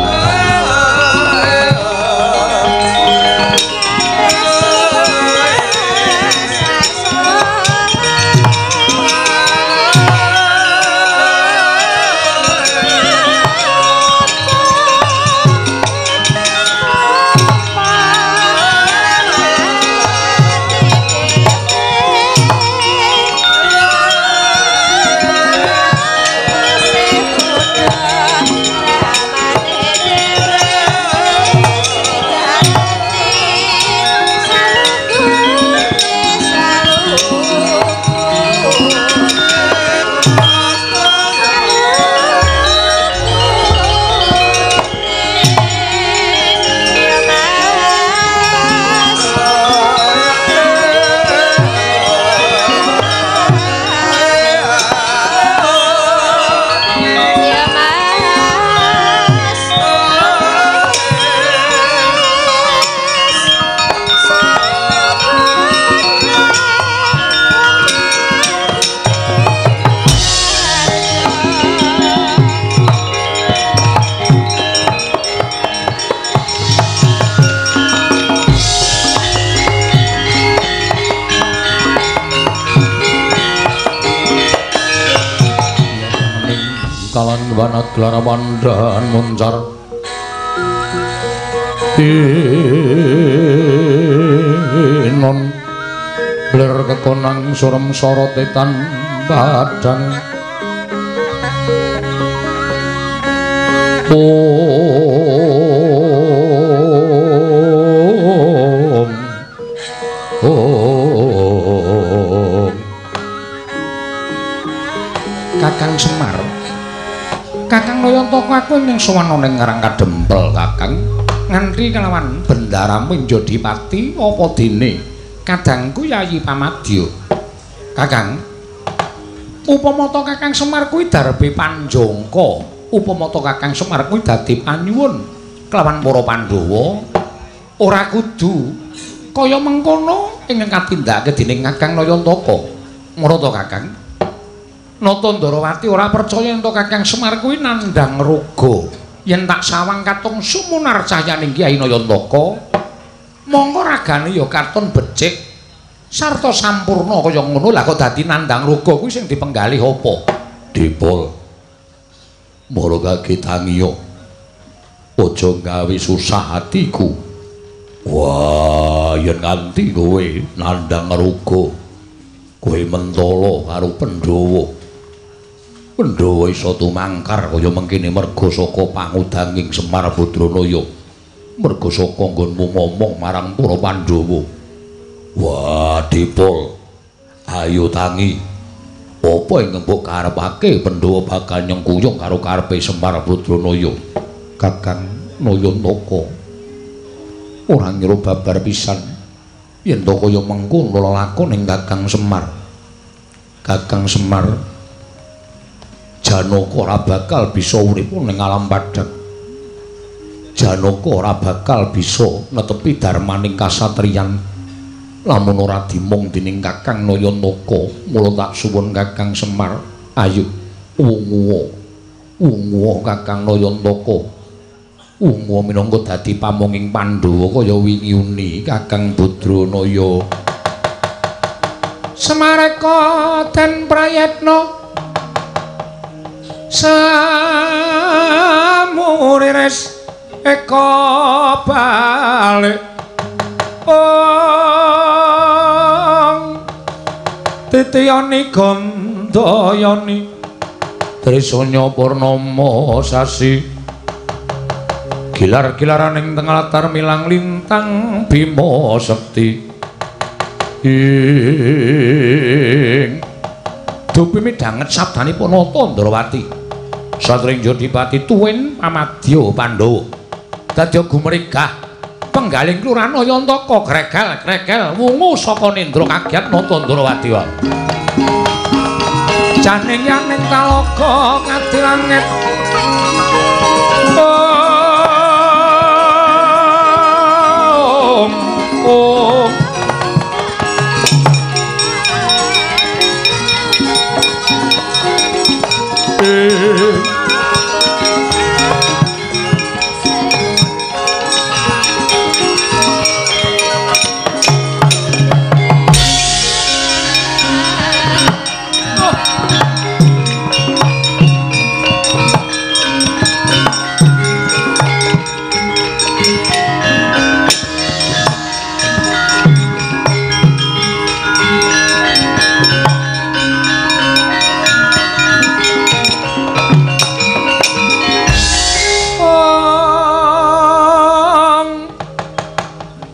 Glaramandan muncar inon bler kekonang surem sorote tan padang om om Kakang Semar. Kakang Nayantaka aku ing sowan ning Karang Kadempel Kakang nganti kelawan Bendara Minjodipati apa dene kadangku Yayi Pamadya. Kakang, upama ta Kakang Semar kuwi darbe panjangka, upama ta Kakang Semar kuwi dadi panyuwun kelawan para Pandhawa, ora kudu kaya mengkono ingkang katindakake dening Kakang Nayantaka. Ngono ta Kakang? Nata Ndarawati ora percaya yen ta Kakang Semar kuwi nandhang raga. Yen tak sawang katon sumunar cahyaning Kyai Nayantaka, mongko ragane ya katon becik sarta sampurna kaya ngono. Lah kok dadi nandhang raga kuwi sing dipenggalih apa? Dipol. Mara kagetangiya. Aja gawe susah atiku. Wah, yen nganti kowe nandhang raga, kowe mentala karo Pandhawa. Pandhawa iso tumangkar kaya mengkene merga saka pangudanging Semar Badranaya. Merga saka nggonmu ngomong marang para Pandhawa. Wah, Dipol, ayo tangi. Apa ingkang mbok karepake Pandhawa bakal nyengkuyung karo karepe Semar Badranaya? Kakang Nayantaka ora ngira babar pisan yen to kaya mengkono lelakoning Kakang Semar. Kakang Semar Janaka ora bakal bisa urip ning alam padhang. Janaka ora bakal bisa netepi darmaning kasatriyan lamun ora dimong dening Kakang Nayantaka. Mula tak suwun Kakang Semar, ayo wunguwa. Wunguwa Kakang Nayantaka. Wunguwa minangka dadi pamonging Pandhawa kaya wingi uni Kakang Badranaya. Semareka den prayetna samuriris eka balik ong titiyani gandayani Trisanya purnama sasi gilar-gilaraning tengah latar milang lintang Bima Sekti ing dupi midhanget sabdanipun Nata Ndrawati Satringja Dipati tuwin pamadya Pandhawa dadya gumregah penggaling Kelurahan Nayantaka gregal-gregal wungu saka nendra kagiat Nata Ndrawati. Janing yaning talaga ngati langit om om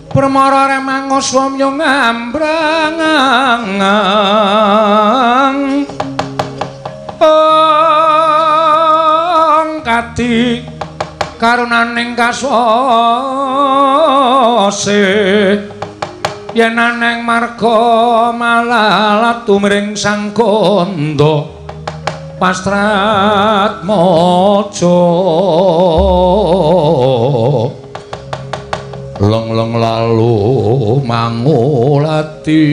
Permara remango swamya ngambrang ong kadi karunaning kaswase yen aneng marga malalat tumring sang kandha pastrat maja leng-leng lalu mangulati.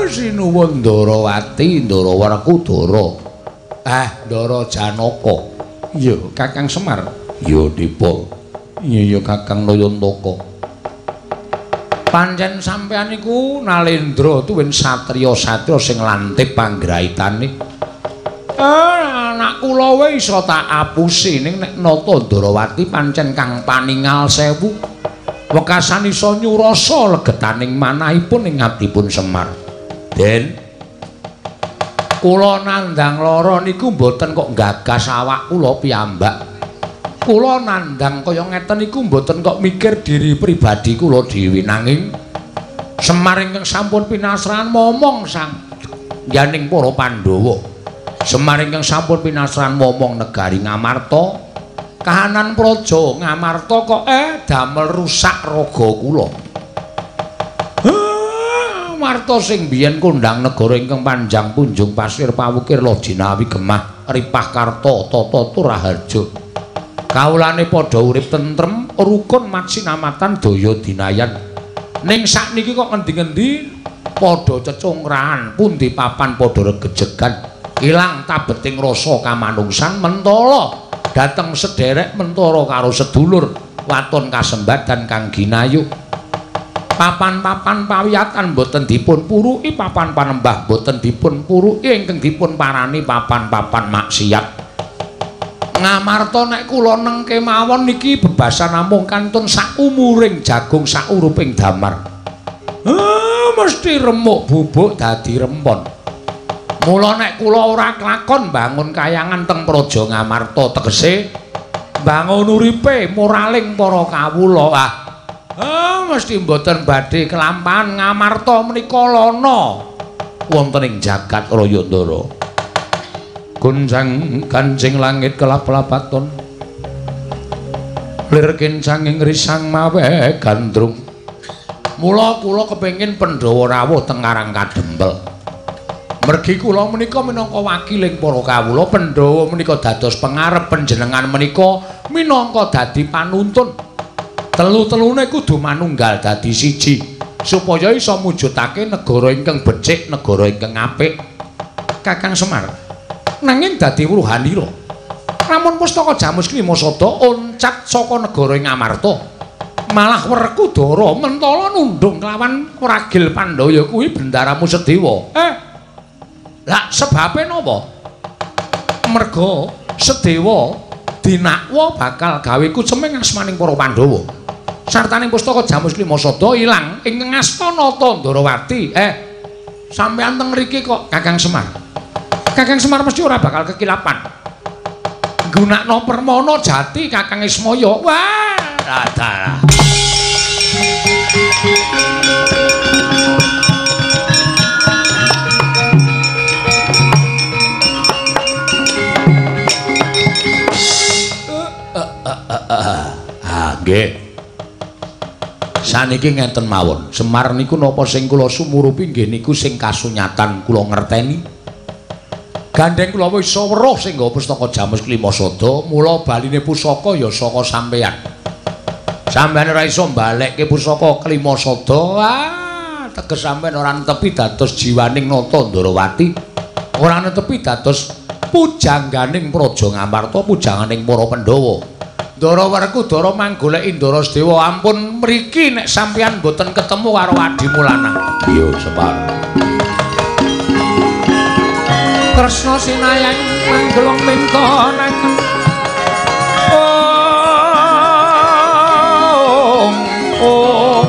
Sinuwun Ndarawati, Ndara Werkudara. Ndara Janaka. Iya, Kakang Semar. Ya, Dipol. Iya, Kakang Nayantaka. Pancen sampeyan niku nalendra tuwin satriya-satriya sing lantip panggraitane. Anak kula wae iso tak apusi ning nek Nata Ndrawati pancen kang paningal sewu. Wekasan iso nyurasa legetaning manahipun ing atipun Semar. Den, kula nandhang lara niku mboten kok gagas awak kula piyambak. Kula nandhang kaya ngeten iku mboten kok mikir diri pribadi kula dhewe, nanging Semar ingkang sampun pinasrahan momong sang yaning para Pandhawa. Semar ingkang sampun pinasrahan momong negari Ngamarta, kahanan praja Ngamarta kok damel rusak raga kula. Ngamarta sing biyen kondhang negara ingkang panjang punjung pasir pawukir lojinawi gemah ripah karta tata turaharja. Kawulane padha urip tentrem rukun matsinamatan daya dinayan. Ning sakniki kok ngendi-ngendi padha cecungrahan, pundi papan padha regejegan, ilang tabeting rasa kamanungsan mentala dhateng sederek mentara karo sedulur waton kasembadan kang ginayu. Papan-papan pawiyatan boten dipun puruki, papan panembah boten dipun puruki, ingkang dipun parani papan-papan maksiat. Ngamarta nek kula neng kemawon niki bebasan namung kantun saumuring jagung sauruping damar. Mesti remuk bubuk dadi rempon. Mula nek kula ora klakon bangun kayangan teng Praja Ngamarta, tegese bangun uripe moraling para kawula. Mesti mboten badhe kelampahan Ngamarta menika lana wonten ing jagat raya Ndara. Gonjang kancing langit kelap-lapaton, lir kincanging risang mawe gandrung. Mula kula kepengin Pandhawa rawuh teng Karang Kadempel. Mergi kula menika minangka wakiling para kawula, Pandhawa menika dados pengarep, panjenengan menika minangka dadi panuntun. Telu-telune kudu manunggal dadi siji supaya iso mujudake negara ingkang becik, negara ingkang apik. Kakang Semar, nanging dadi wuruhanira. Lamun pustaka Jamus Klima Sada oncat saka negara Ngamarta, malah Werkudara mentala nundung kelawan ragil Pandhaya kuwi Bendaramu Sedewa. Lah sebabe napa? Merga Sedewa dinakwa bakal gawe kuceming asmaning para Pandhawa. Sartaning pustaka Jamus Klima Sada ilang ing ngastana Tandrawati. Sampeyan teng mriki kok Kakang Semar. Kakang Semar mesti ora bakal kekilapan. Nggunakno permana jati Kakang Ismaya. Wah, dadah. Nggih. Saniki ngenten mawon. Semar niku napa sing kula sumurupi nggih niku sing kasunyatan kula ngerteni. Gandeng kula wis weruh sing nggawa pustaka Jamus Klima Sada, mula baline pusaka ya saka sampeyan. Sampeyan ora iso mbalekke pusaka Klima Sada. Teges sampeyan ora netepi dados jiwaning Nata Ndrawati. Ora netepi dados pujangganing Praja Ngamarta, pujangganing para Pandhawa. Ndara Werkudara manggoleki Ndara Sedewa, ampun mriki nek sampeyan mboten ketemu karo adimu lanang. Iya, Semar. Kresna sinayang manggelong mingkonaken. Om om.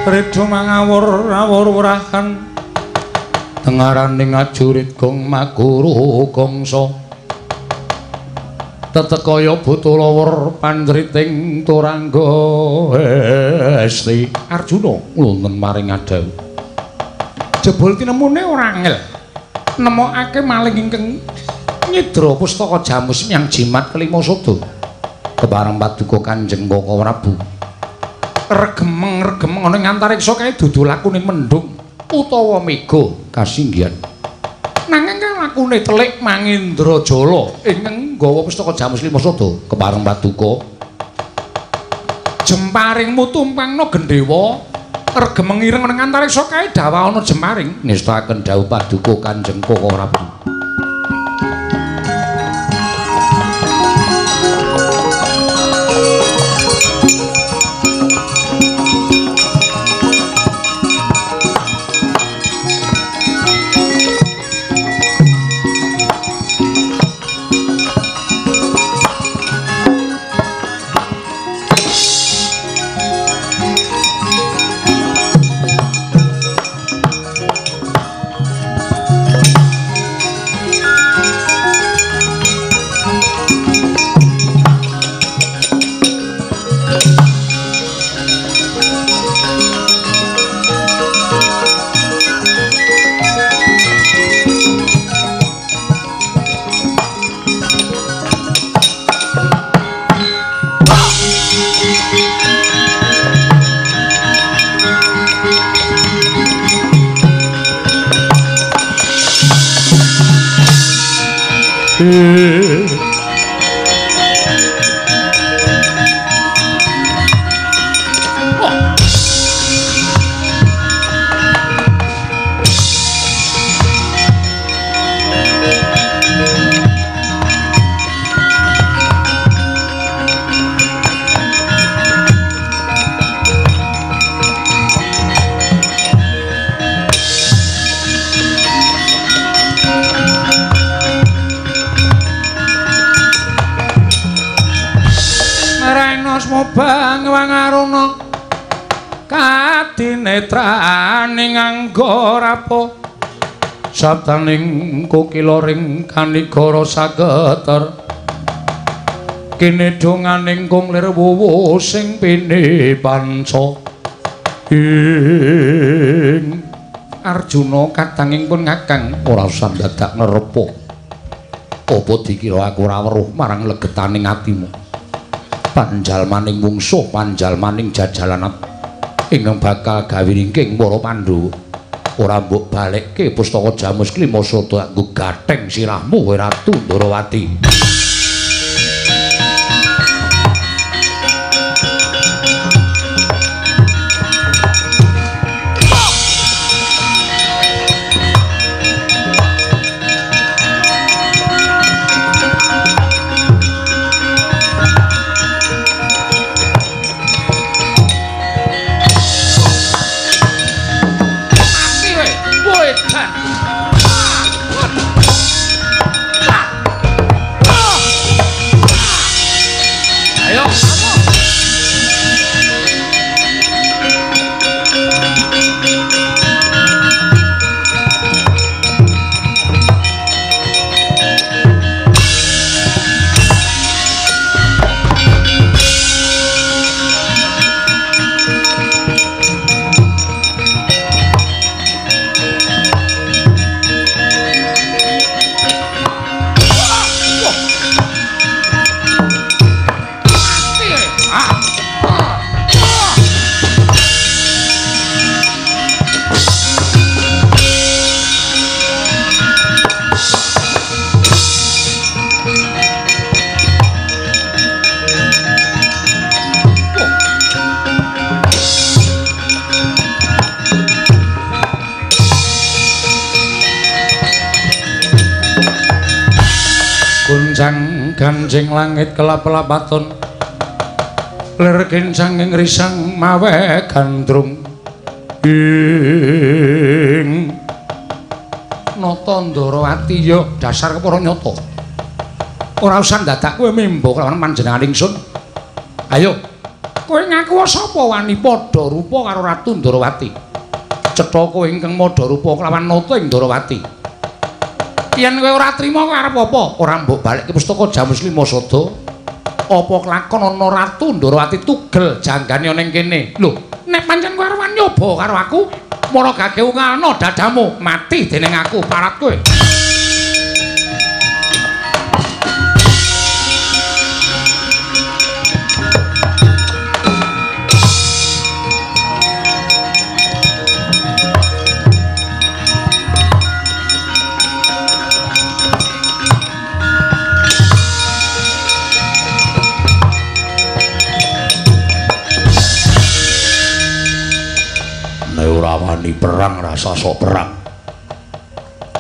Redo mangawur-awur wurahan tengaraning ajurit gong maguru gongso tetekaya buta lawur pandriting turangga esti. Arjuna wonten maring adhaw jebul tinemune ora angel nemokake maling ingkang nyidra pustaka Jamus yang jimat kelima sada kepareng paduka Kanjeng Kaka Prabu. Regemeng-regemeng ana ing antariksa kae dudu lakune mendung utawa mega kasinggihan. Nanging kang lakune telik Mangendrajala ingkang nggawa pustaka Jamus lima sada kepareng paduka jemparingmu tumpangna gendhewa regemeng ireng ana ing antariksa kae dawa ana jemparing ngestakaken dawuh paduka Kanjeng Kaka Prabu. Kanetraning anggarapo sabdaning kokila ring kanigara sageter kene donganing kung lir wuwu sing pini panca ing Arjuna kadanging pun ngakang ora usah dadak ngerepo apa dikira aku ora weruh marang legetaning atimu panjalmaning mungsuh panjalmaning jajalan ingkang bakal gawe ringking para Pandhawa. Ora mbok balekke pustaka Jamus klima sada nggo gatheng sirahmu kowe Ratu Ndorowati. Ganjing langit kelap-lapaton lir kincang ing risang mawe gandrung ing nata Ndorowati ya dasar kepara nyata ora usah dadak kowe membo kelawan panjenengan ingsun. Ayo Kowe ngaku sapa wani padha rupa karo Ratu Ndorowati? Cetha kowe ingkang madha rupa kelawan nata ing Ndorowati. Yen kowe ora trima kowe arep apa? Ora mbok balekke pustaka Jamus Lima Sada. Apa kelakon ana Ratu Ndorowati tugel janggane ana ing kene? Lho, nek pancen kowe arep nyoba karo aku, mara gage ungalno dadamu, mati dening aku parat kowe. Ora wani perang rasa sok perang.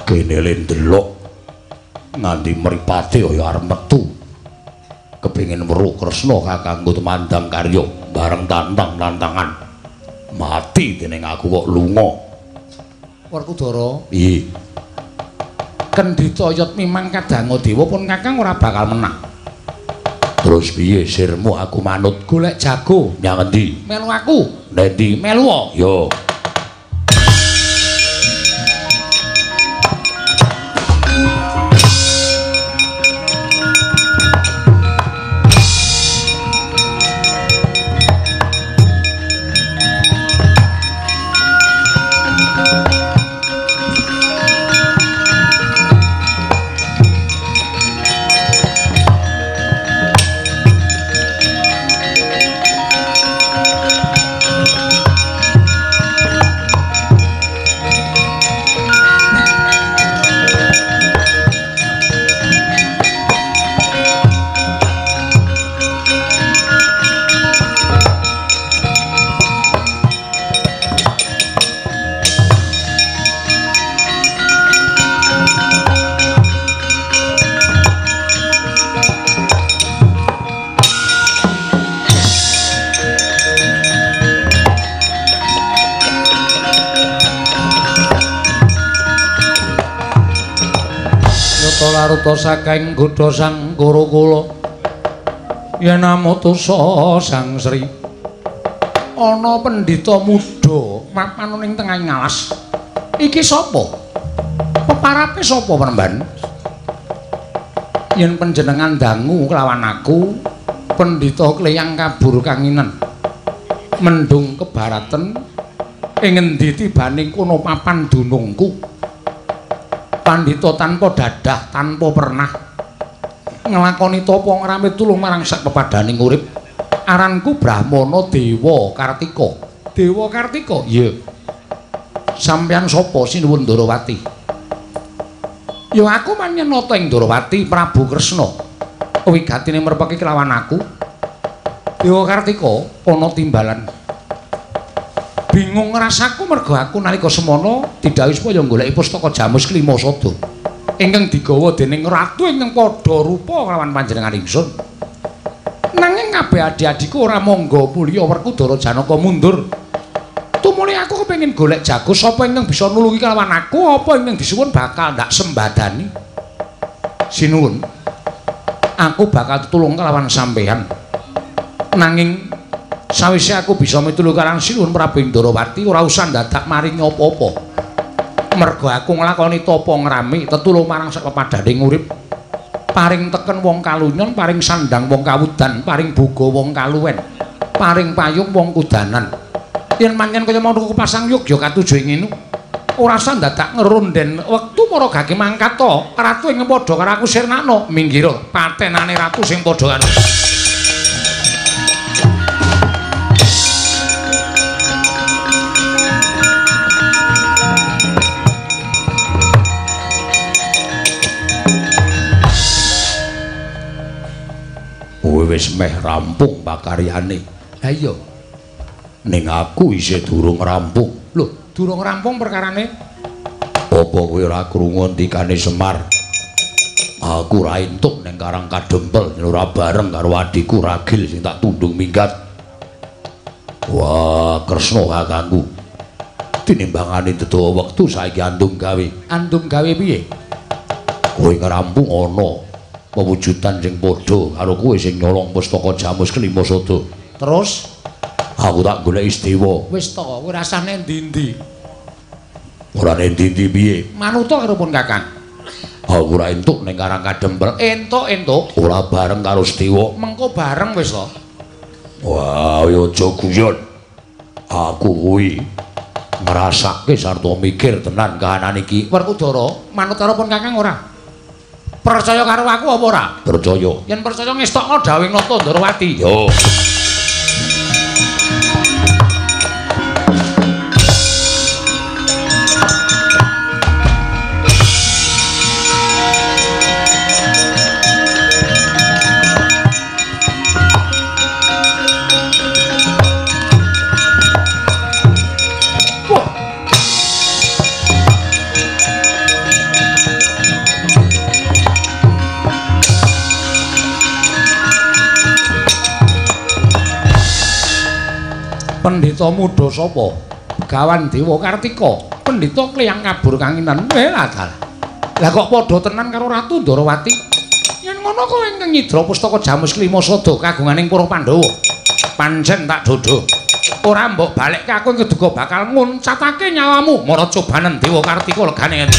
Kene le ndelok nganti mripate kaya arep metu. Kepengin weruh Kresna kakangku tumandang karya bareng tantang-tantangan. Mati dening aku kok lunga. Werkudara, piye? Kendhita yat mimang kadanga dewa pun kakang ora bakal menang. Terus piye sirmu aku manut golek jago nyang endi? Melu aku. Nendi? Melu. Yo. Laruta saking godha sang Gurukula yen amutusa Sang Sri ana pendhita muda mapan ning tengahing alas. Iki sapa? Peparape sapa Premban? Yen panjenengan dangu kelawan aku, pendhita kleyang kabur kanginen mendung kebaraten ing ngendi tibaning kono papan dunungku. Pandhita tanpa dadah, tanpa pernah nglakoni tapa ngramit tulung marang sak pepadaning urip. Aranku Brahmana Dewa Kartika. Dewa Kartika? Iya. Sampeyan sapa sinuwun Ndorowati? Ya aku manyenata ing Ndorowati Prabu Kresna. Wigatine merpeki kelawan aku. Dewa Kartika ana timbalan. Bingung rasaku mergo aku nalika semana didhawuhi supaya goleki pustaka Jamus Klima Sada ingkang digawa dening ratu ingkang padha rupa kelawan panjenengan ingsun. Nanging kabeh adi-adiku ora mangga mulya Werkudara Janaka mundur. Tumuli aku kepengin golek jago sapa ingkang bisa nulungi kelawan aku, apa ingkang disuwun bakal ndak sembadani. Sinuwun, aku bakal tetulung kelawan sampeyan. Nanging sawise aku bisa mitulu karo Sinuwun Prabu Ndorowati ora usah ndadak maringi apa-apa. Mergo aku nglakoni tapa ngrami tetulung marang sak pepadaning urip. Paring teken wong kalunyon, paring sandang wong kawudan, paring boga wong kaluwen, paring payung wong kudanan. Yen pancen kaya mau pasang yogya katuju ing ngene, ora usah ndadak ngerunden wektu para gage mangkat to. Ratu ing padha karo aku sirnakno, minggir patenane ratu sing padha karo. Wis meh rampung pakaryane. Ha iya. Ning aku isih durung rampung. Lho, durung rampung perkarane? Apa kowe ora krungu ndikane Semar? Aku ora entuk ning Karang Kadempel ora bareng karo adhiku Ragil sing tak tundung minggat. Wah, Kresna kakangku. Tinimbangane dedawa wektu saiki andung gawe. Andung gawe piye? Kowe ngrampung ana pewujudan sing padha karo kowe sing nyolong pustaka Jamus Klima Sada. Terus Aku tak golek Istiwa. Wis to, kowe rasah nek ndi-ndi. Ora nek ndi-ndi piye? Manuta karo pun Kakang. Aku ora entuk ning Karang Kadempel. Entuk-entuk. Ora bareng karo Setiwa. Mengko bareng wis to. Wah, ya aja guyon. Aku kuwi ngrasake sarta mikir tenan kahanan iki. Werkudara, manut karo pun Kakang ora? Percaya karo aku apa ora? Percaya. Yen percaya ngestokno dawuhing Nata Ndorowati. Yo. Pendhita muda sapa? Begawan Dewa Kartika. Pendhita kliyang kabur kanginan. Lah dalah. Lah kok padha tenan karo Ratu Ndorowati? Yen ngono kowe ingkang nyidra pustaka Jamus Klima Sada kagunganing para Pandhawa. Pancen tak dodho. Ora mbok balekke aku keduga bakal nguncatake nyawamu. Mara cobanen Dewa Kartika legane.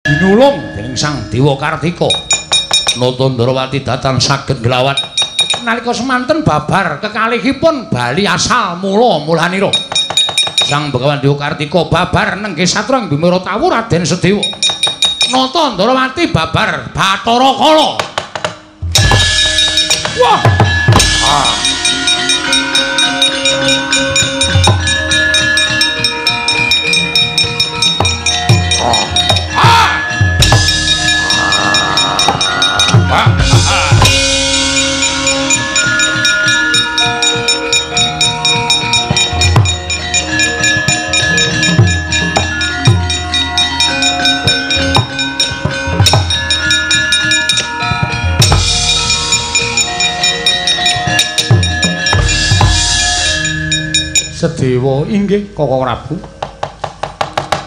Dinulung dening Sang Dewa Kartika. Nata Ndorowati datan saged nglawan. Nalika semanten babar kekalihipun bali asal mula mulanira. Sang Begawan Dewa Kartika babar nenggih satrang Bimara Tawu Raden Sedewa. Nata Ndorowati babar Bathara Kala. Wah. Ah. Sedewa inggih Kakang Prabu.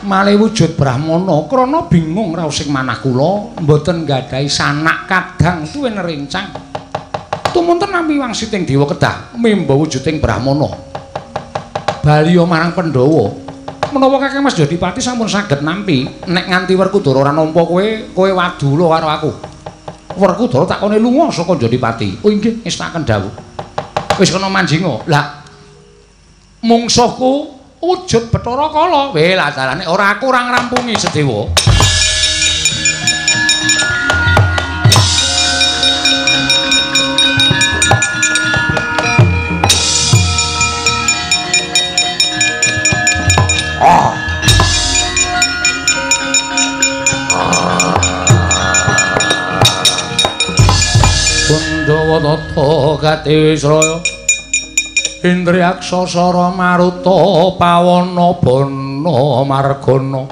Malih wujud Brahmana krana bingung raosing manah kula mboten nggadahi sanak kadang tuwin rencang. Tumunten nampi wangsiting dewa kedah mimba wujuding Brahmana. Baliya marang Pandhawa. Menawa Kakang Mas Jodipati sampun saged nampi, nek nganti Werkudara ora nampa kowe, kowe wadula karo aku. Werkudara takone lunga saka Jodipati. Oh inggih ngestakaken dawuh. Wis kena manjinga. Lah mungsuhku wujud Bathara Kala. Weh lah dalane ora aku ora ngrampungi Sedewa. Ah. Pandhawa tata gati wisraya Indriyaksa sara maruta pawana bana margana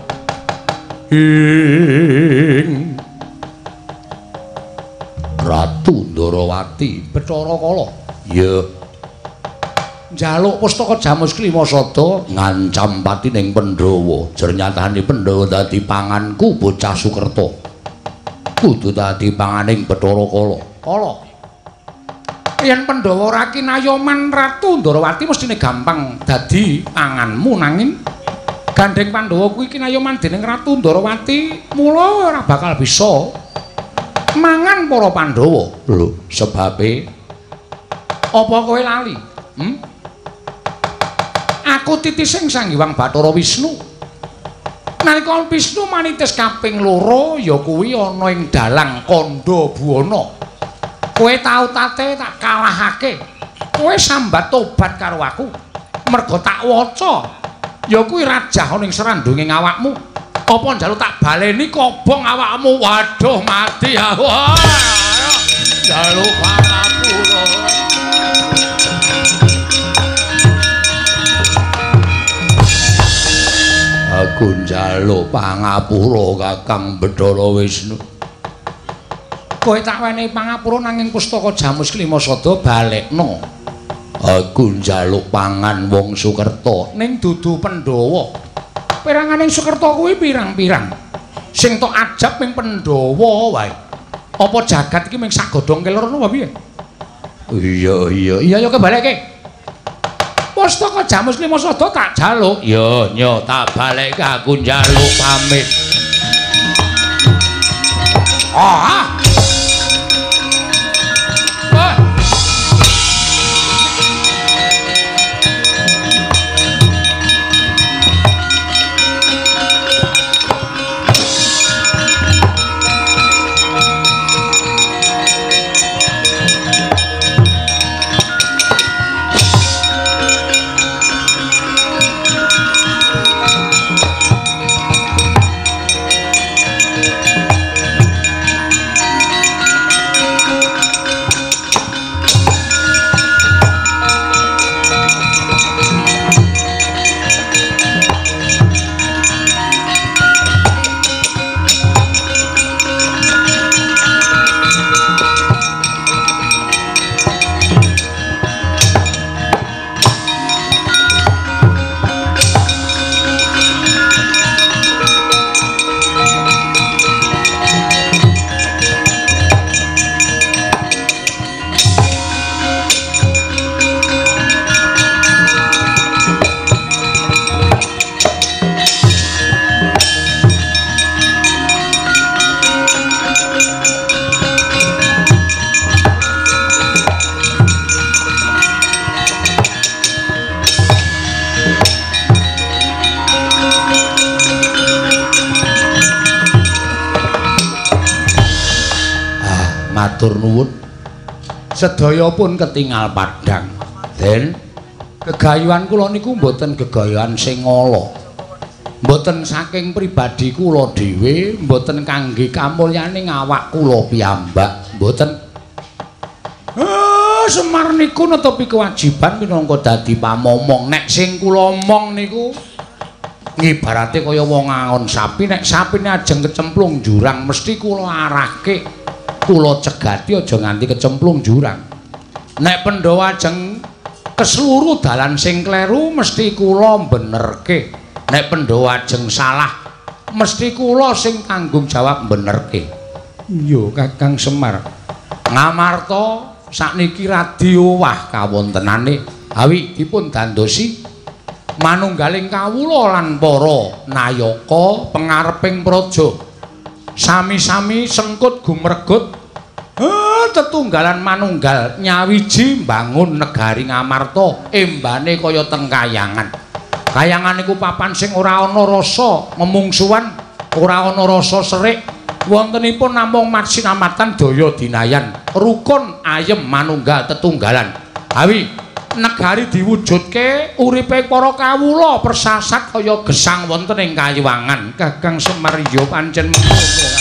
ing Ratu Ndorowati Bathara Kala. Ya. Njaluk pustaka Jamus Klima Sada ngancam patining Pandhawa. Jernyatane Pandhawa dadi panganku bocah Sukerta. Kudu dadi panganing Bathara Kala. Kala. Yen Pandhawa ora kinayoman Ratu Ndorowati mestine gampang dadi panganmu, nanging gandeng Pandhawa kuwi kinayoman dening Ratu Ndorowati mula ora bakal bisa mangan para Pandhawa. Lho, sebabe apa kowe lali? Aku titising Sang Hyang Bathara Wisnu. Nalika Wisnu manitis kaping loro ya kuwi ana ing dalang Kandha Buwana. Kowe tau tate tak kalahake. Kowe sambat tobat karo aku. Merga tak waca ya kuwi rajah ana ing srandunge awakmu. Apa njaluk tak baleni kobong awakmu? Waduh mati aku. Njaluk pangapura. Aku njaluk pangapura Kakang Bathara Wisnu. Kowe tak wenehi pangapura nanging pustaka Jamus Kelima Sada balekno. Aku njaluk pangan wong Sukerta ning dudu Pandhawa. Peranganing Sukerta kuwi pirang-pirang. Sing tok ajab ming Pandhawa wae. Apa jagat iki ming sak godhong kelor ngono apa piye? Iya iya iya ya kebalekke. Pustaka Jamus Kelima Sada tak jaluk. Ya nyo tak balekke aku njaluk pamit. Ah. Matur nuwun. Sedaya pun ketingal padhang. Den, gegayuhan kula niku mboten gegayuhan sing ala. Mboten saking pribadi kula dhewe, mboten kangge kamulyane awak kula piyambak, mboten. Semar niku netepi kewajiban minangka dadi pamomong. Nek sing kula omong niku ngibarate kaya wong angon sapi, nek sapine ajeng kecemplung jurang mesti kula arahke. Kula cegati aja nganti kecemplung jurang. Nek Pandhawa ajeng kesluru dalan sing kleru mesti kula benerke. Nek Pandhawa ajeng salah mesti kula sing tanggung jawab benerke. Iya Kakang Semar. Ngamarta sakniki radi owah kawontenane awi dipun dandosi manunggaling kawula lan para nayaka pengareping praja. Sami-sami sengkut gumregut tetunggalan manunggal nyawiji mbangun negari Ngamarta embane kaya teng kayangan. Kayangan iku papan sing ora ana rasa memungsuhan, ora ana rasa serik, wontenipun namung maksinamatan daya dinayan, rukun ayem manunggal tetunggalan. Awi negari diwujudke uripe para kawula persasat kaya gesang wonten ing kayiwangan. Kakang Semar ya pancen mengkono.